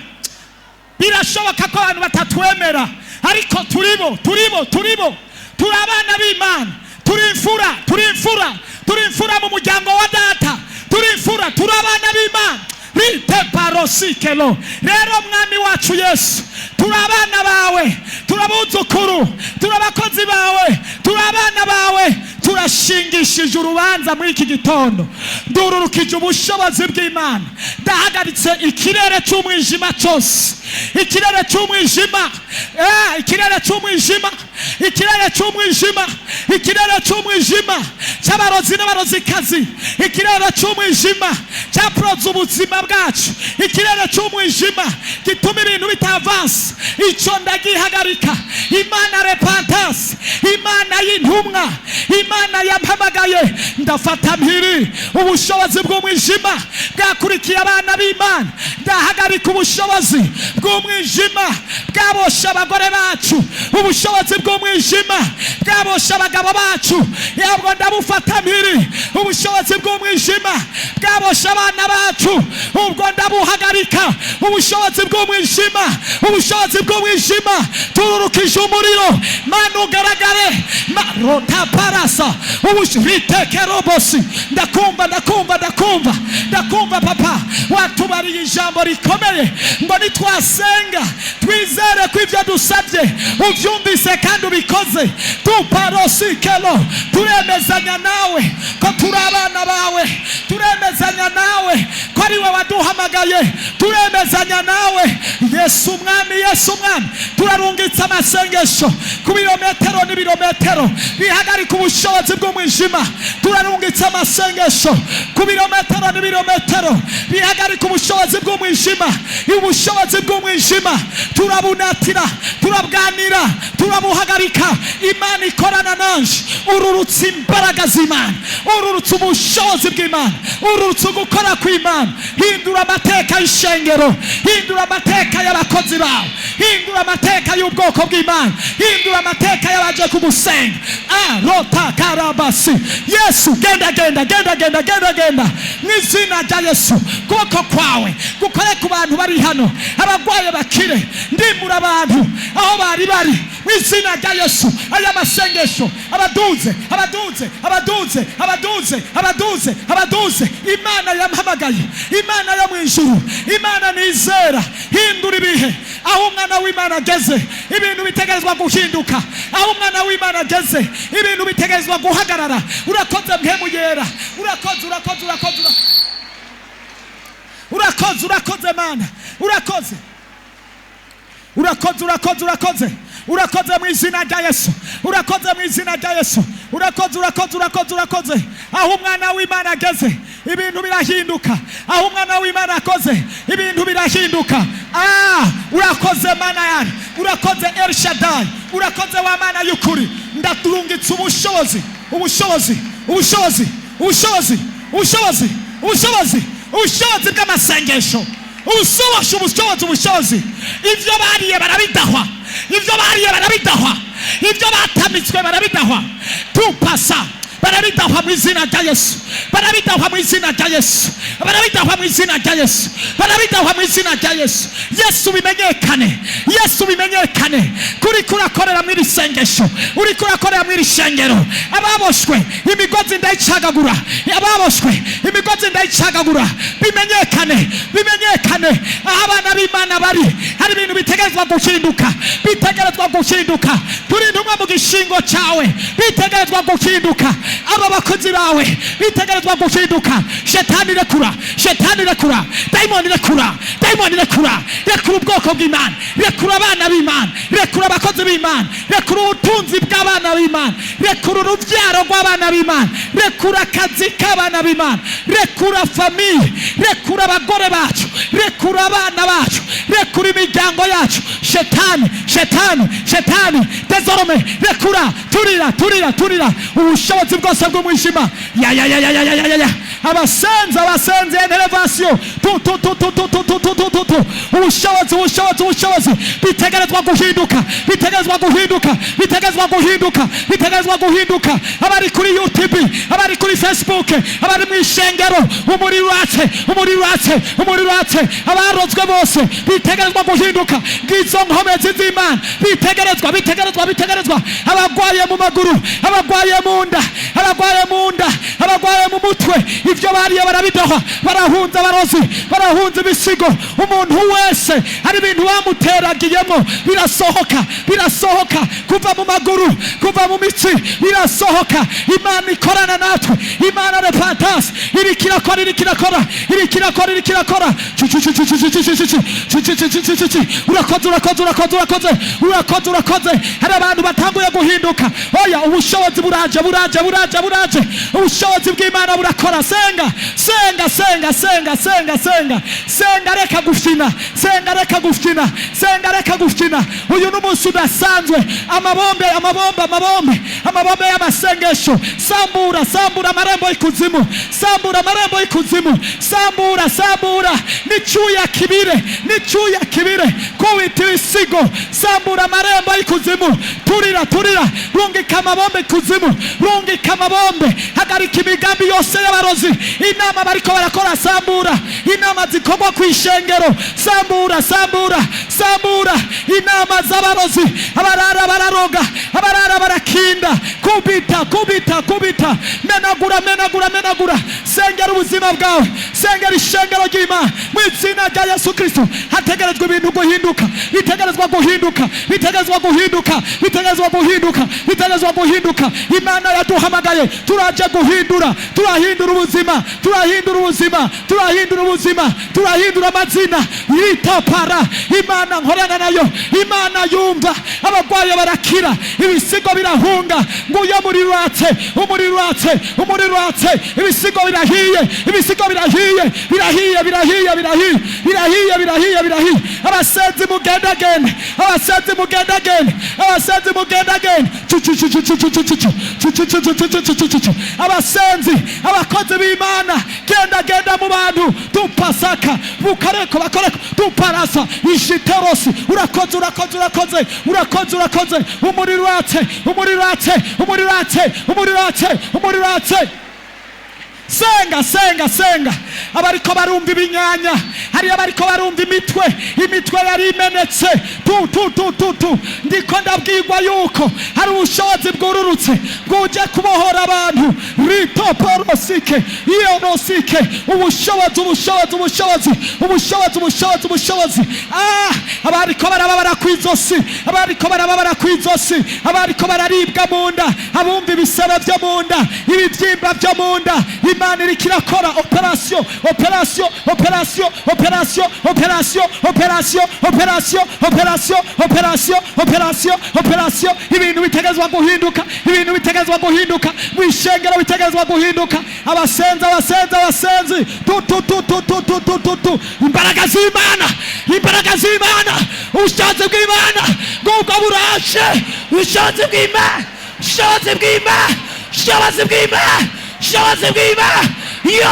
birashoboka ko abantu batatwemera, ariko turibo, turibo, turibo, turi abana b'Imana, turi imfura, turi imfura, turi imfura mu muryango wa data, turi imfura, turi abana b'Imana. Rite parosikelo. Rero mwami wacu Yesu, turi abana bawe, turi abuzukuru, turi abakozi bawe, turi abana bawe. Turashingishije urubanza muri iki gitondo, ndururukije ubushobozi bw'Imana, ndahagaritse ikirere cy'umwijima cyose, ikirere cy'umwijima, ikirere cy'umwijima, ikirere cy'umwijima, ikirere cy'umwijima cy'abarozi n'abarozikazi, ikirere cy'umwijima cyaproze ubuzima bwacu, ikirere cy'umwijima gituma ibintu bitavansa, icyo ndagihagarika. Imana repentance, Imana y'intumwa, Imana yampamagaye, ndafata mpiri ubushobozi bw'umwijima bwakurikiye abana b'Imana. Ndahagarika ubushobozi bw'umwijima bwaboshe abagore bacu, ubushobozi bw'umwijima bwaboshe abagabo bacu, yabwo ndabufata mpiri. Ubushobozi bw'umwijima bwaboshe abana bacu, ubwo ndabuhagarika. Ubushobozi bw'umwijima, ubushobozi bw'umwijima, tururukije umuriro. Mana ugaragare rotaparasa ritekerobosi. Ndakumva, ndakumva, ndakumva, ndakumva. Papa watubariye ijambo rikomeye ngo nitwasenga twizere ko ibyo dusabye ubyumvise kandi ubikoze. Tuparosikelo, turemezanya nawe ko turi abana bawe, turemezanya nawe ko ari we waduhamagaye, turemezanya nawe Yesu umwami, Yesu umwami. Turarungitse amasengesho ku birometero n'ibirometero bihagarika ubushobozi bw'umwijima. Turarungitse amasengesho ku birometero n'ibirometero bihagarika ubushobozi bw'umwijima. Ubushobozi bw'umwijima turabunatira, turabwanira, turabuhagarika. Imana ikorana nanje, ururutse imbaraga z'Imana, ururutse ubushobozi bw'Imana, ururutse ugukora kw'Imana. Hindura amateka y'ishengero, hindura amateka y'abakozi bawe, hindura amateka y'ubwoko bw'Imana, hindura amateka y'abaje kugusenga. Arota karabasi. Yesu, genda, genda, genda, genda, genda, genda mu izina rya Yesu. Kuboko kwawe gukore ku bantu bari hano, abarwaye bakire, ndimura abantu aho bari bari mu izina rya Yesu. Aya masengesho abaduze, abaduze, abaduze, abaduze, abaduze, abaduze. Imana yampamagaye, Imana yo mu ijuru, Imana nizera, hindura ibihe. Aho umwana w'Imana ageze ibintu bitegerezwa guhinduka, aho umwana w'Imana ageze ibintu bitegerezwa guhagarara. Urakoze mpemu yera, urakoze, urakoze, urakoze, urakoze, urakoze Mana, urakoze. Urakoze, urakoze, urakoze, urakoze mu izina rya Yesu. Urakoze mu izina rya Yesu. Urakoze, urakoze, urakoze, urakoze. Aho umwana w'Imana ageze, ibintu birahinduka. Aho umwana w'Imana akoze, ibintu birahinduka. Ah, urakoze Mana yanjye, urakoze El Shaddai, urakoze wa Mana y'ukuri. Ndaturungitse ubushobozi, ubushobozi, ubushobozi, ubushobozi, ubushobozi, ubushobozi, ubushobozi bw'amasengesho, ubushobozi, ubushobozi, ubushobozi. Ibyo bariye barabidahwa, ibyo bariye barabidahwa, ibyo batamitswe barabidahwa. Tupasa barabidahwa mu izina rya Yesu, barabidahwa mu izina rya Yesu, barabidahwa mu izina rya Yesu, barabidahwa mu izina rya Yesu. Yesu bimenyekane, Yesu bimenyekane kuri kurakorera muri iri sengesho, uri kurakorera muri iri shengero. Ababoshwe imigozi ndayicagagura, ababoshwe imigozi ndayicagagura. Bimenyekane, bimenyekane aho abana b'Imana bari. Hari ibintu bitegerezwa guhinduka, bitegerezwa guhinduka. Turi intumwa mu gishingo cyawe, bitegerezwa guhinduka. Aba bakozi bawe bitegerezwa guhinduka. Shetani rekura, shetani rekura, dayimoni rekura, dayimoni rekura. Rekura ubwoko bw'Imana, rekura abana b'Imana, rekura abakozi b'Imana, rekura ubutunzi bw'abana b'Imana, rekura urubyaro rw'abana b'Imana, rekura akazi k'abana b'Imana, rekura famille, rekura abagore bacu, rekura abana bacu, rekura imiryango yacu. Shetani, shetani, shetani, désormais rekura. Turira, turira, turira ubushobozi bwose bw'umwijima. Ya ya ya ya ya ya ya ya. Abasenzi, abasenzi, intervention, tu tu tu tu tu tu tu tu tu tu tu. Ubushobozi, ubushobozi, ubushobozi. Bitegerezwa guhinduka, bitegerezwa guhinduka, bitegerezwa guhinduka, bitegerezwa guhinduka. Abari kuri YouTube, abari kuri Facebook, abari mu ishengero, umuriro uratse, umuriro uratse, umuriro uratse. Abarozwe bose bitegerezwa guhinduka. Ngizo nkomezi z'Imana, bitegerezwa, bitegerezwa, bitegerezwa. Abagwaye mu maguru, abagwaye mu nda, abagwaye mu nda, abagwaye mu mutwe, ibyo bariye barabidoha. Barahunze abarozi, barahunze ibisigo. Umuntu wese hari ibintu bamuteragiyemo, birasohoka, birasohoka, kuva mu maguru, kuva mu mitsi, birasohoka. Imana ikorana natwe. Imana repentance iriko irakora, iriko irakora, iriko irakora, iriko irakora. Cu, cu, cu, cu, cu, cu, cu, cu, cu, cu, cu, cu, cu, cu, cu. Urakoze, urakoze, urakoze, urakoze, urakoze, urakoze. Hari abantu batanguye guhinduka. Oya, ubushobozi buraje, buraje, buraje, buraje. Ubushobozi bw'Imana burakora. Senga, senga, senga, senga, senga, senga, senga. Reka gufina, senga, reka gufina, senga, reka gufina. Uyu ni umunsi udasanzwe. Amabombe, amabombe, amabombe, amabombe y'amasengesho. Sambura, sambura amarembo y'ikuzimu, sambura amarembo y'ikuzimu, sambura, sambura n'icyuya kibire, n'icyuya kibire. Kubita ibisigo, sambura amarembo y'ikuzimu. Turira, turira, rungika amabombe ikuzimu, rungika amabombe. Hagarika imigambi yose y'abarozi, inama bariko barakora. Sambura inama zikorwa ku ishengero. Sambura, sambura, sambura inama z'abarozi. Abarara bararoga, abarara barakinda. Kubita, kubita, kubita, menagura, menagura, menagura. Sengera ubuzima bwawe, sengera ishengero ry'Imana mu izina rya Yesu Kristo. Hategerezwa ibintu guhinduka, bitegerezwa guhinduka, bitegerezwa guhinduka, bitegerezwa guhinduka, bitegerezwa guhinduka. Imana yaduhamagaye, turaje guhindura. Turahindura ubuzima, turahindura ubuzima, turahindura ubuzima, turahindura amazina yitapara. Imana nkorana nayo, Imana yumva. Abarwayi barakira, ibisigo birahunga. Nguyo umuriro uratse, umuriro uratse, umuriro uratse. Ibisigo birahiye, ibisigo birahiye, birahiye, birahiye, birahiye, birahiye, birahiye, birahiye. Abasenzi mugendagende, abasenzi mugendagende, abasenzi mugendagende. Cu, cu, cu, cu, cu, cu, cu, cu, cu, cu, cu, cu, cu, cu, cu, cu, cu. Abasenzi, abakozi b'Imana, genda genda mu bantu. Tupasaka bukareko bakoreko tuparasa ishiterosi. Urakoze, urakoze, urakoze, urakoze, urakoze. Umuriro uratse, umuriro uratse, umuriro uratse, umuriro uratse, umuriro uratse. Senga, senga, senga. Abariko barumva ibinyanya, hari abariko barumva imitwe, imitwe yari imenetse. Tu tu tu tu tu. Ndiko ndabwirwa yuko hari ubushobozi bwururutse bwuje kubohora abantu. Ritoporosike iyonosike. Ubushobozi, ubushobozi, ubushobozi, ubushobozi, ubushobozi, ubushobozi. Ah, abariko barababara kw'izosi, abariko barababara kw'izosi, abariko bararibwa mu nda, abumva ibisebe byo mu nda, ibibyimba byo mu nda, Imana iriko irakora operasiyo. Operasiyo, operasiyo, operasiyo, operasiyo, operasiyo, operasiyo, operasiyo, operasiyo, operasiyo, operasiyo, operasiyo. Ibintu bitegezwa guhinduka, ibintu bitegezwa guhinduka mu ishengero, bitegezwa guhinduka. Abasenzi, abasenzi, abasenzi, tu tu tu tu tu tu tu tu tu. Imbaraga z'Imana, imbaraga z'Imana, ubushobozi bw'Imana ngubwo buraje. Ubushobozi bw'Imana, ubushobozi bw'Imana, ubushobozi bw'Imana, ubushobozi bw'Imana yo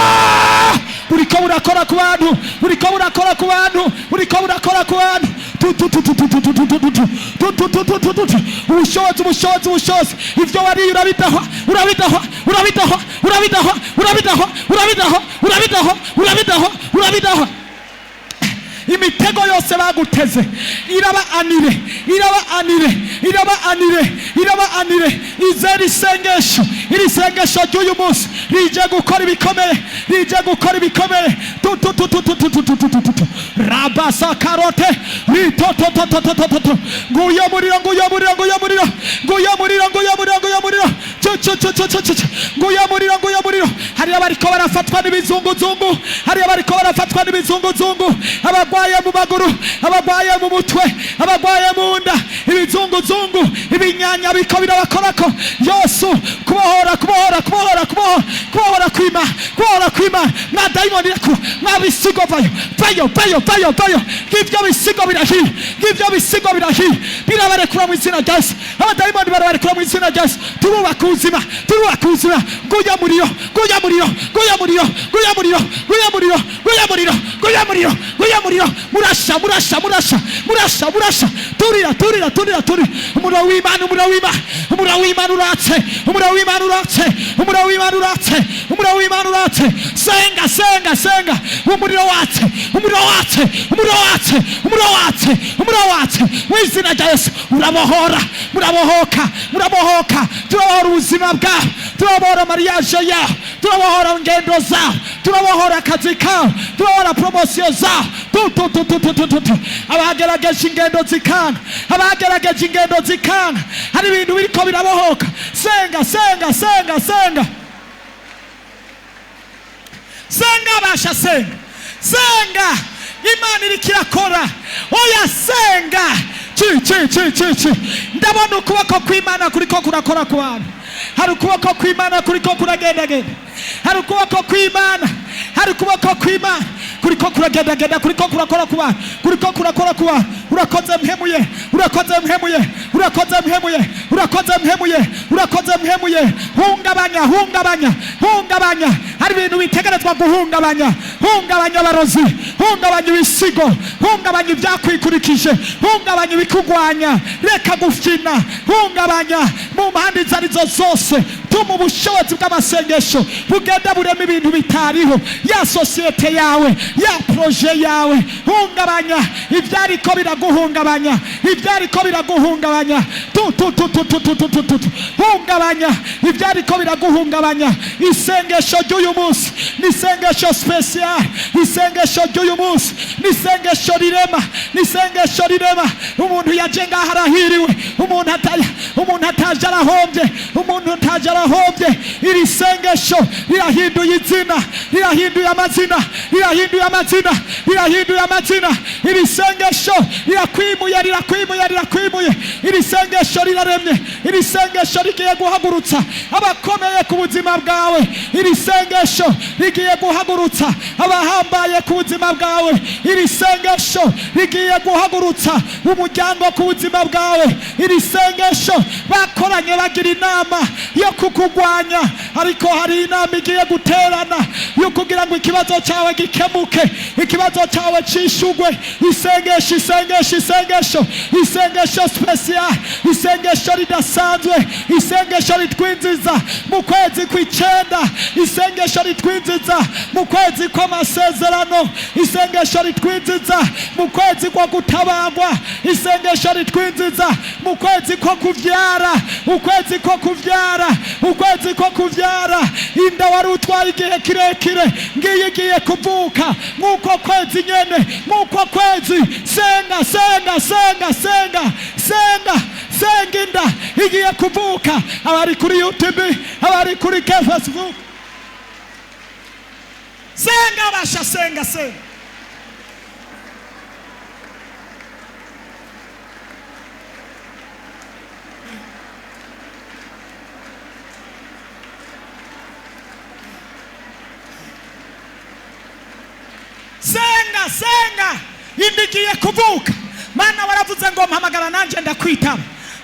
buriko burakora ku bantu, buriko burakora ku bantu, buriko burakora ku bantu. Tu tu tu tu tu tu tu tu tu tu tu tu tu tu tu tu tu. Ubushobozi, ubushobozi, ubushobozi. Ivyo wariye urabidahwa, urabidahwa, urabidahwa, urabidahwa, urabidahwa, urabidahwa, urabidahwa, urabidahwa, urabidahwa. Imitego yose baguteze iraba annulé, iraba annulé, iraba annulé, iraba annulé. Izera isengesho, iri sengesho ry'uyu munsi rije gukora ibikomeye, rije gukora ibikomeye. Tu tu tu tu tu tu tu tu tu tu tu tu. Rabasa karote rito to to to to to to to. Nguyo muriro, nguyo muriro, nguyo muriro, nguyo muriro, nguyo muriro, nguyo muriro, chu chu chu chu chu chu chu. Nguyo muriro, nguyo muriro. Hari abariko barafatwa n'ibizunguzungu, hari abariko barafatwa n'ibizunguzungu, abagwaye mu maguru, abagwaye mu mutwe, abagwaye mu nda, ibizunguzungu, ibinyanya biko birabakorako. Yesu kubohora, kubohora, kubohora, kubohora, kubohora kwima, kubohora kwima. Mwa dayimoni reku, mwa bisigo, vayo, vayo, vayo, vayo, vayo. Ngivyo bisigo birahiye, ngivyo bisigo birahiye, birabarekura mu izina rya Yesu. Abadayimoni barabarekura mu izina rya Yesu. Turubaka ubuzima, turubaka ubuzima. Nguya muriro, nguya muriro, nguya muriro, nguya muriro, nguya muriro, nguya muriro, nguya muriro, nguya muriro. Murasha, murasha, murasha, murasha, murasha. Turira, turira, turira, turira. Umuriro w'Imana, umuriro w'Imana, umuriro w'Imana uratse, umuriro w'Imana uratse, umuriro w'Imana uratse, umuriro w'Imana uratse. Senga, senga, senga. Umuriro watse, umuriro watse, umuriro watse, umuriro watse, umuriro watse mu izina rya Yesu. Urabohora, murabohoka, murabohoka. Turabohora ubuzima bwawe, turabohora mariage yawe, turabohora ingendo zawe, turabohora akazi kawe, turabohora promotion zawe. Tu tu tu tu tu tu tu tu. Abagerageje ingendo zikanga, abagerageje ingendo zikanga, hari ibintu biriko birabohoka. Senga, senga, senga, senga, senga, basha, senga, senga. Imana iriko irakora. Oya, senga. Ci ci ci ci ci. Ndabona ukuboko kw'Imana kuriko kurakora ku bantu. Hari ukuboko kw'Imana kuriko kuragendagenda, hari ukuboko kw'Imana, hari ukuboko kw'Imana kuriko kuragendagenda, kuriko kurakora ku bantu, kuriko kurakora ku bantu. Urakoze mpemuye, urakoze mpemuye, urakoze mpemuye, urakoze mpemuye, urakoze mpemuye. Hungabanya, hungabanya, hungabanya. Hari ibintu bitegerezwa guhungabanya. Hungabanya abarozi, hungabanya ibisigo, hungabanya ibyakw'ikurikije, hungabanya ibikugwanya. Reka gufyina. Hungabanya mu mpande izo arizo zose. Tuma ubushobozi bw'amasengesho bugenda burema ibintu bitariho, ya société yawe, ya projet yawe. Hungabanya ibyariko biraguhungabanya, ibyariko biraguhungabanya. Tu tu tu tu tu tu tu tu tu tu. Hungabanya ibyariko biraguhungabanya. Isengesho ry'uyu munsi ni isengesho spécial. Isengesho ry'uyu munsi ni isengesho rirema, ni isengesho rirema. Umuntu yaje ngaho arahiriwe, umuntu ataje arahombye, umuntu ataje arahombye. Iri sengesho rirahinduye izina, rirahinduye amazina, rirahinduye amazina, rirahinduye amazina. Iri sengesho rirakwimuye, rirakwimuye, rirakwimuye. Iri sengesho riraremye. Iri sengesho rigiye guhagurutsa abakomeye ku buzima bwawe. Iri sengesho rigiye guhagurutsa abahambaye ku buzima bwawe. Iri sengesho rigiye guhagurutsa umuryango ku buzima bwawe. Iri sengesho, bakoranye bagira inama yo kukugwanya, ariko hari inama igiye guterana yo kugira ngo ikibazo cyawe gikemuke, ikibazo cyawe cishugwe. Isengesho, isengesho, isengesho, isengesho spécial, isengesho ridasanzwe, isengesho ritwinjiza mu kwezi kw'icenda, isengesho ritwinjiza mu kwezi kw'amasezerano, isengesho ritwinjiza mu kwezi kwa gutabagwa, isengesho ritwinjiza mu kwezi ko kuvyara, ukwezi ko kuvyara, ukwezi ko kuvyara. Inda wari utwaye igihe kirekire ngiye igiye kuvuka nk'uko kwezi nyene, nk'uko kwezi. Senga, senga, senga, senga, senga, senga. Inda igiye kuvuka. Abari kuri YouTube, abari kuri Facebook, Senga basha, senga, senga. Senga, senga. Inda igiye kuvuka. Mana, waravuze ngo mpamagara nanjye ndakwitaba.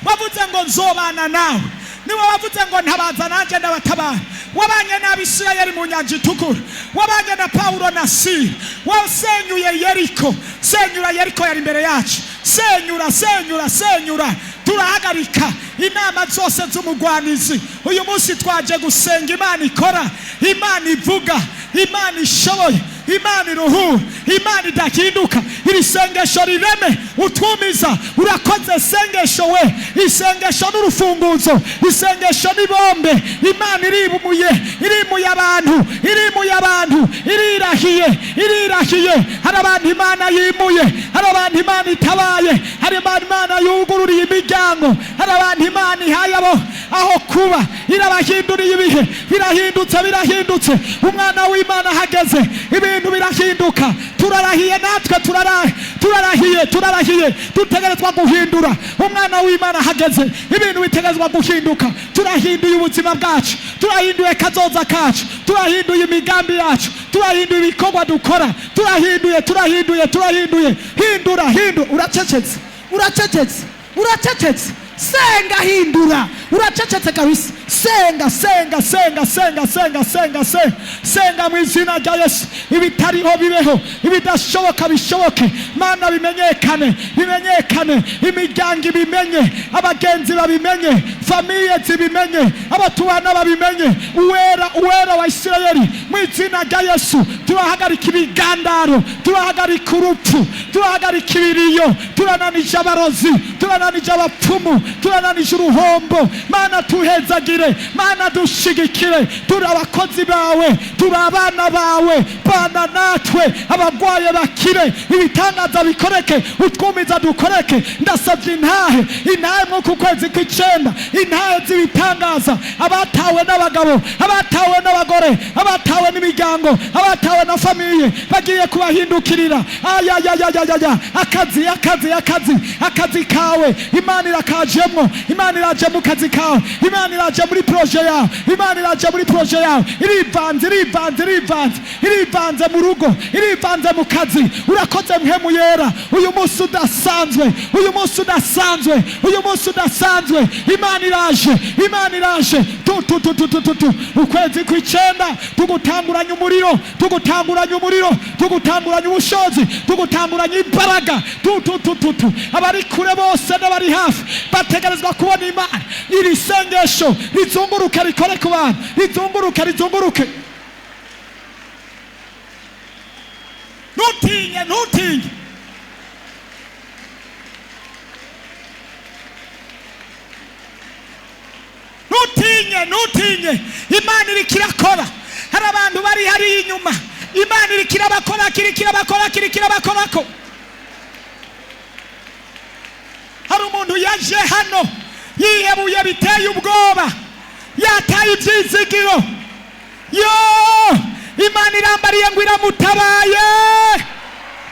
Wavuze ngo nzobana nawe. Niwe wavuze ngo ntabaza nanjye ndabatabara. Wabanye n'Abisirayeli mu Nyanja Itukura, wabanye na Pawulo na Sila, wasenyuye Yeriko. Senyura Yeriko yari imbere yacu. Senyura, senyura, senyura. Turahagarika inama zose z'umugwanizi. Uyu munsi twaje gusenga Imana ikora, Imana ivuga, Imana ishoboye, Imana iruhura, Imana idahinduka. Iri sengesho rireme utwumiza. Urakoze sengesho we. Isengesho n'urufunguzo, isengesho n'ibombe. Imana irimuye, irimuye abantu, irimuye abantu, irirahiye, irirahiye. Hari abantu Imana yimuye, hari abantu Imana itabaye, hari abantu Imana yugururiye imiryango, hari abantu Imana ihaye abo aho kuba, irabahinduriye ibihe. Birahindutse, birahindutse. Umwana w'Imana ahageze ibintu birahinduka. Turarahiye natwe, turarahiye, turarahiye. Dutegerezwa guhindura. Umwana w'Imana ahageze ibintu bitegerezwa guhinduka. Turahinduye ubuzima bwacu, turahinduye kazoza kacu, turahinduye imigambi yacu, turahinduye ibikorwa dukora. Turahinduye, turahinduye, turahinduye. Hindura, hindura. Uracecetse, uracecetse, uracecetse. Senga, hindura. Uracecetse kabisa. Senga, senga, senga, senga, senga, senga, senga, senga mu izina rya Yesu. Ibitariho bibeho, ibidashoboka bishoboke. Mana, bimenyekane, bimenyekane. Imiryango ibimenye, abagenzi babimenye, famille zibimenye, abatuana babimenye. Uwera, Uwera wa Isirayeli, mu izina rya Yesu turahagarika ibigandaro, turahagarika urupfu, turahagarika ibiriyo, turananije abarozi, turananije abapfumu, turananije uruhombo. Mana, tuhezagire. Mana, dushigikire. Turi abakozi bawe, turi abana bawe. Bana natwe, abagwaye bakire, ibitangaza bikoreke, utwumiza dukoreke. Ndasabye intahe, intahe mw'uku kwezi kw'icenda, intahe z'ibitangaza. Abatawe n'abagabo, abatawe n'abagore, abatawe n'imiryango, abatawe na famille, bagiye kubahindukirira. Ayayayayaya, akazi, akazi, akazi, akazi kawe Imana irakajemwo. Imana iraje mu kazi kawe, Imana iraje muri projet yawe, Imana iraje muri projet yawe. Irivanze, irivanze, irivanze, irivanze mu rugo, irivanze mu kazi. Urakoze Mpwemu Yera. Uyu munsi udasanzwe, uyu munsi udasanzwe, uyu munsi udasanzwe. Imana iraje, Imana iraje. Tu tu tu tu tu tu tu. Ukwezi kw'icenda tugutanguranya umuriro, tugutanguranya umuriro, tugutanguranya ubushobozi, tugutanguranya imbaraga. Tu tu tu tu tu. Abari kure bose n'abari hafi bategerezwa kubona Imana. Iri sengesho rizunguruke, rikore ku bantu, rizunguruke, rizunguruke. Ntutinye, ntutinye. Ntutinye, ntutinye. Imana iriko irakora. Hari abantu bari hariya inyuma, Imana iriko irabakora, iriko irabakora, iriko irabakorako. Hari umuntu yaje hano yihebuye biteye ubwoba, yataye ibyizigiro. Yo, Imana irambariye ngo iramutabaye.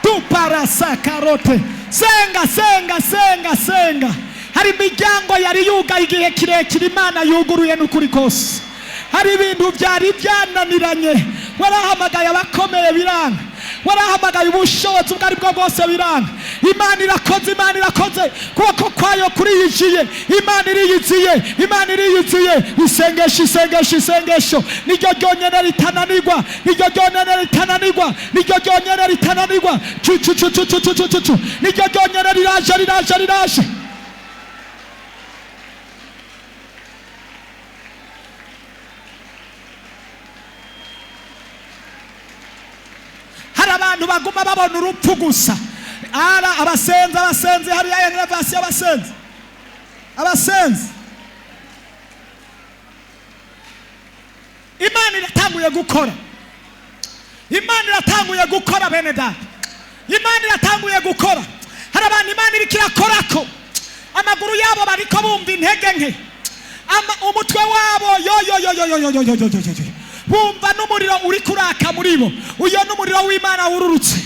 Tuparasa karote. Senga, senga, senga, senga. Hari imiryango yari yugaye igihe kirekire, Imana yuguruye n'ukuri kose. Hari ibintu byari byananiranye. Warahamagaye abakomeye biranga, warahamagaye ubushobozi ubwo ari bwo bwose biranga. Imana irakoze, Imana irakoze. Kuboko kwayo kuriyiziye. Imana iriyiziye, Imana iriyiziye. Isengesho, isengesho, isengesho niryo ryonyene ritananirwa, niryo ryonyene ritananirwa, niryo ryonyene ritananirwa. Cu cu cu cu cu cu cu cu cu. Niryo ryonyene. Riraje, riraje, riraje. Hari abantu baguma babona urupfu gusa. Ara abasenzi, abasenzi hariya, elevation, abasenzi, abasenzi. Imana iratanguye gukora, Imana iratanguye gukora. Bene data, Imana iratanguye gukora. Hari abantu Imana iriko irakorako. Amaguru yabo bariko bumva intege nke. Umutwe wabo, yo yo yo yo yo yo yo yo yo yo yo. Bumva n'umuriro uri kuraka muri bo. Uyo n'umuriro w'Imana wururutse,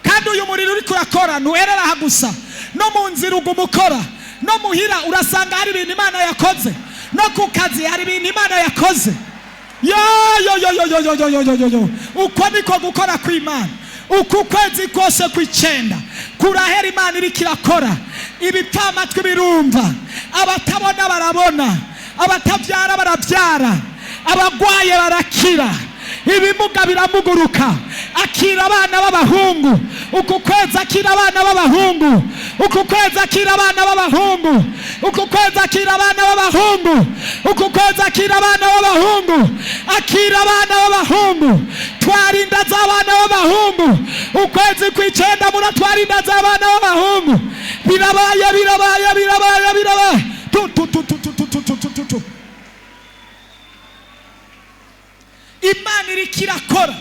kandi uyu muriro uri kurakora ntuherera aha gusa. No mu nzira uguma ukora, no muhira urasanga hari ibintu Imana yakoze, no ku kazi hari ibintu Imana yakoze. Yo yo yo yo yo yo yo yo yo yo yo! Uko niko gukora kw'Imana. Uku kwezi kose kw'icenda kurahera Imana iriko irakora. Ibipfamatwi birumva, abatabona barabona, abatabyara barabyara, abagwaye barakira, ibimuga biramuguruka. Akira abana b'abahungu uku kwezi, akira abana b'abahungu uku kwezi, akira abana b'abahungu uku kwezi, akira abana b'abahungu uku kwezi, akira abana b'abahungu, akira abana b'abahungu. Twara inda z'abana b'abahungu ukwezi kw'icenda, muratwara inda z'abana b'abahungu. Birabaye, birabaye, birabaye, birabaye! Tu tu tu tu tu tu tu tu tu tu tu! Imana iriko irakora.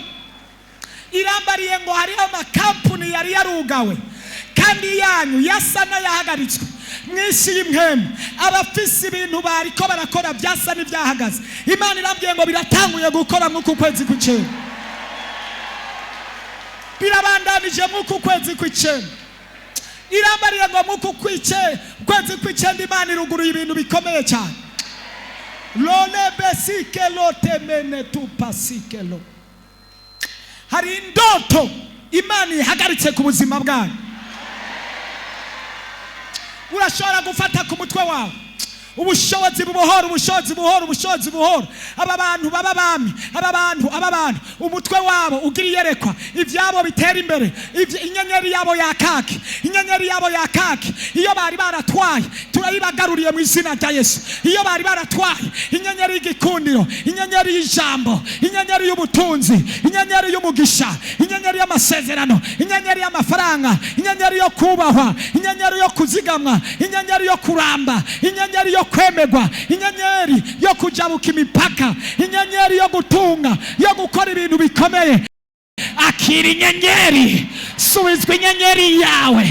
Irambariye ngo hariho amakampuni yari yarugawe kandi yanyu yasa n'ayahagaritswe mu isi y'impwemu. Abafise ibintu bariko barakora byasa n'ibyahagaze, Imana irambwiye ngo biratanguye gukora mw'uku kwezi kw'icenda, birabandanije mw'uku kwezi kw'icenda. Irambariye ngo mw'uku kwezi kw'icenda Imana iruguruye ibintu bikomeye cyane. Lole besike lotemene tupasikelo. Hari indoto Imana ihagaritse ku buzima bwanyu. Urashobora gufata ku mutwe wawe. Ubushobozi bubohora, ubushobozi buhora, ubushobozi buhora. Aba bantu baba bami, aba bantu, aba bantu umutwe wabo ugira iyerekwa, ibyabo bitera imbere, inyenyeri yabo yakake, inyenyeri yabo yakake. Iyo bari baratwaye turayibagaruriye mu izina rya Yesu. Iyo bari baratwaye, inyenyeri y'igikundiro, inyenyeri y'ijambo, inyenyeri y'ubutunzi, inyenyeri y'umugisha, inyenyeri y'amasezerano, inyenyeri y'amafaranga, inyenyeri yo kubahwa, inyenyeri yo kuzigamwa, inyenyeri yo kuramba, inyenyeri yo kwemegwa, inyenyeri yo kujabuka imipaka, inyenyeri yo gutunga, yo gukora ibintu bikomeye. Akira inyenyeri, subizwa inyenyeri yawe.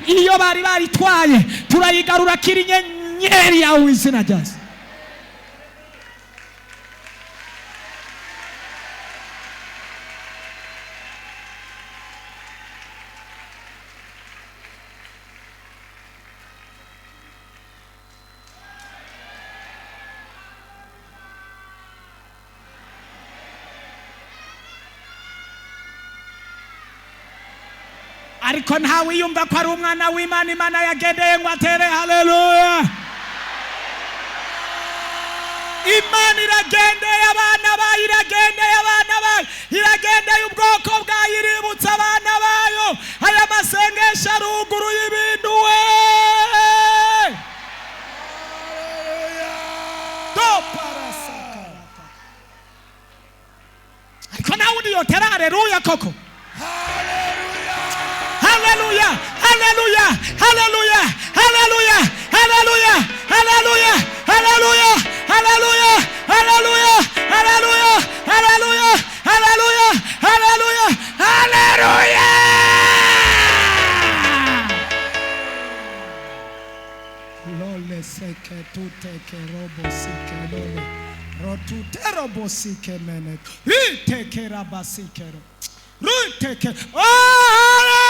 Iyo bari baritwaye turayigarura. Akira inyenyeri yawe mu izina rya Yesu. Ariko ntawe yumva ko ari umwana w'Imana Imana yagendeye ngo atere haleluya. Imana iragendeye abana bayo, iragendeye abana bayo, iragendeye ubwoko bwayo, iributsa abana bayo. Aya masengesho aruguruye ibintu we. Doparasakara. Ariko nawe undi yotera haleluya koko? Haleluya, haleluya, haleluya, haleluya, haleluya, haleluya, haleluya, haleluya, haleluya, haleluya, haleluya, haleluya, haleluya, haleluya! Lole seke tuteke robo sike lole rotute robo sike mene riteke rabasike ro ruteke. Oh,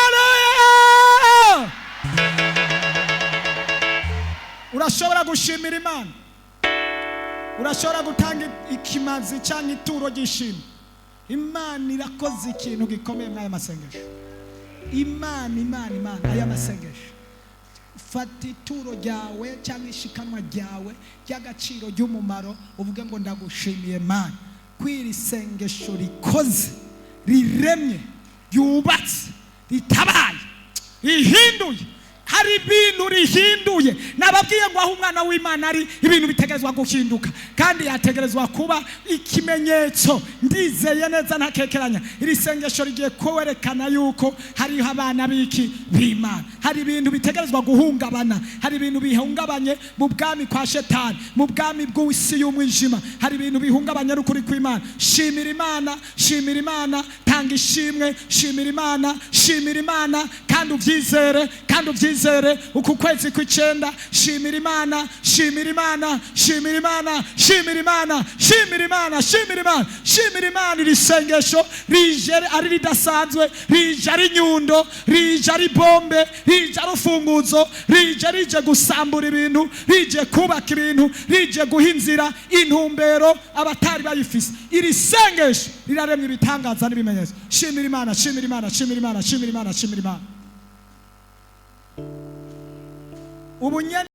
haleluya! Urashobora gushimira Imana, urashobora gutanga ikimazi cyangwa ituro ry'ishimwe. Imana irakoze ikintu gikomeye muri aya masengesho. Imana, Imana, Imana, aya masengesho, fata ituro ryawe cyangwa ishikanwa ryawe ry'agaciro, ry'umumaro, uvuge ngo: "Ndagushimiye Mana ko iri sengesho rikoze, riremye, ryubatse, ritabaye, rihinduye." Hari ibintu rihinduye. Nababwiye ngo aho umwana w'Imana ari, ibintu bitegerezwa guhinduka kandi yategerezwa kuba ikimenyetso. Ndizeye neza ntakekeranya, iri sengesho rigiye kwerekana yuko hariho abana b'iki? B'Imana. Hari ibintu bitegerezwa guhungabana, hari ibintu bihungabanye mu bwami kwa Shetani, mu bwami bw'isi y'umwijima. Hari ibintu bihungabanye n'ukuri kw'Imana. Shimira Imana, shimira Imana, tanga ishimwe, shimira Imana, shimira Imana, kandi ubyizere, kandi ubyizere. Winezere uku kwezi kw'icenda. Shimira Imana, shimira Imana, shimira Imana, shimira Imana, shimira Imana, shimira Imana, shimira Imana. Iri sengesho rije ari ridasanzwe, rije ari nyundo, rije ari bombe, rije ari urufunguzo, rije gusambura ibintu, rije kubaka ibintu, rije guha inzira intumbero abatari bayifise. Iri sengesho riraremye ibitangaza n'ibimenyetso. Shimira Imana, shimira Imana, shimira Imana, shimira Imana, shimira Imana. Ubu nyene.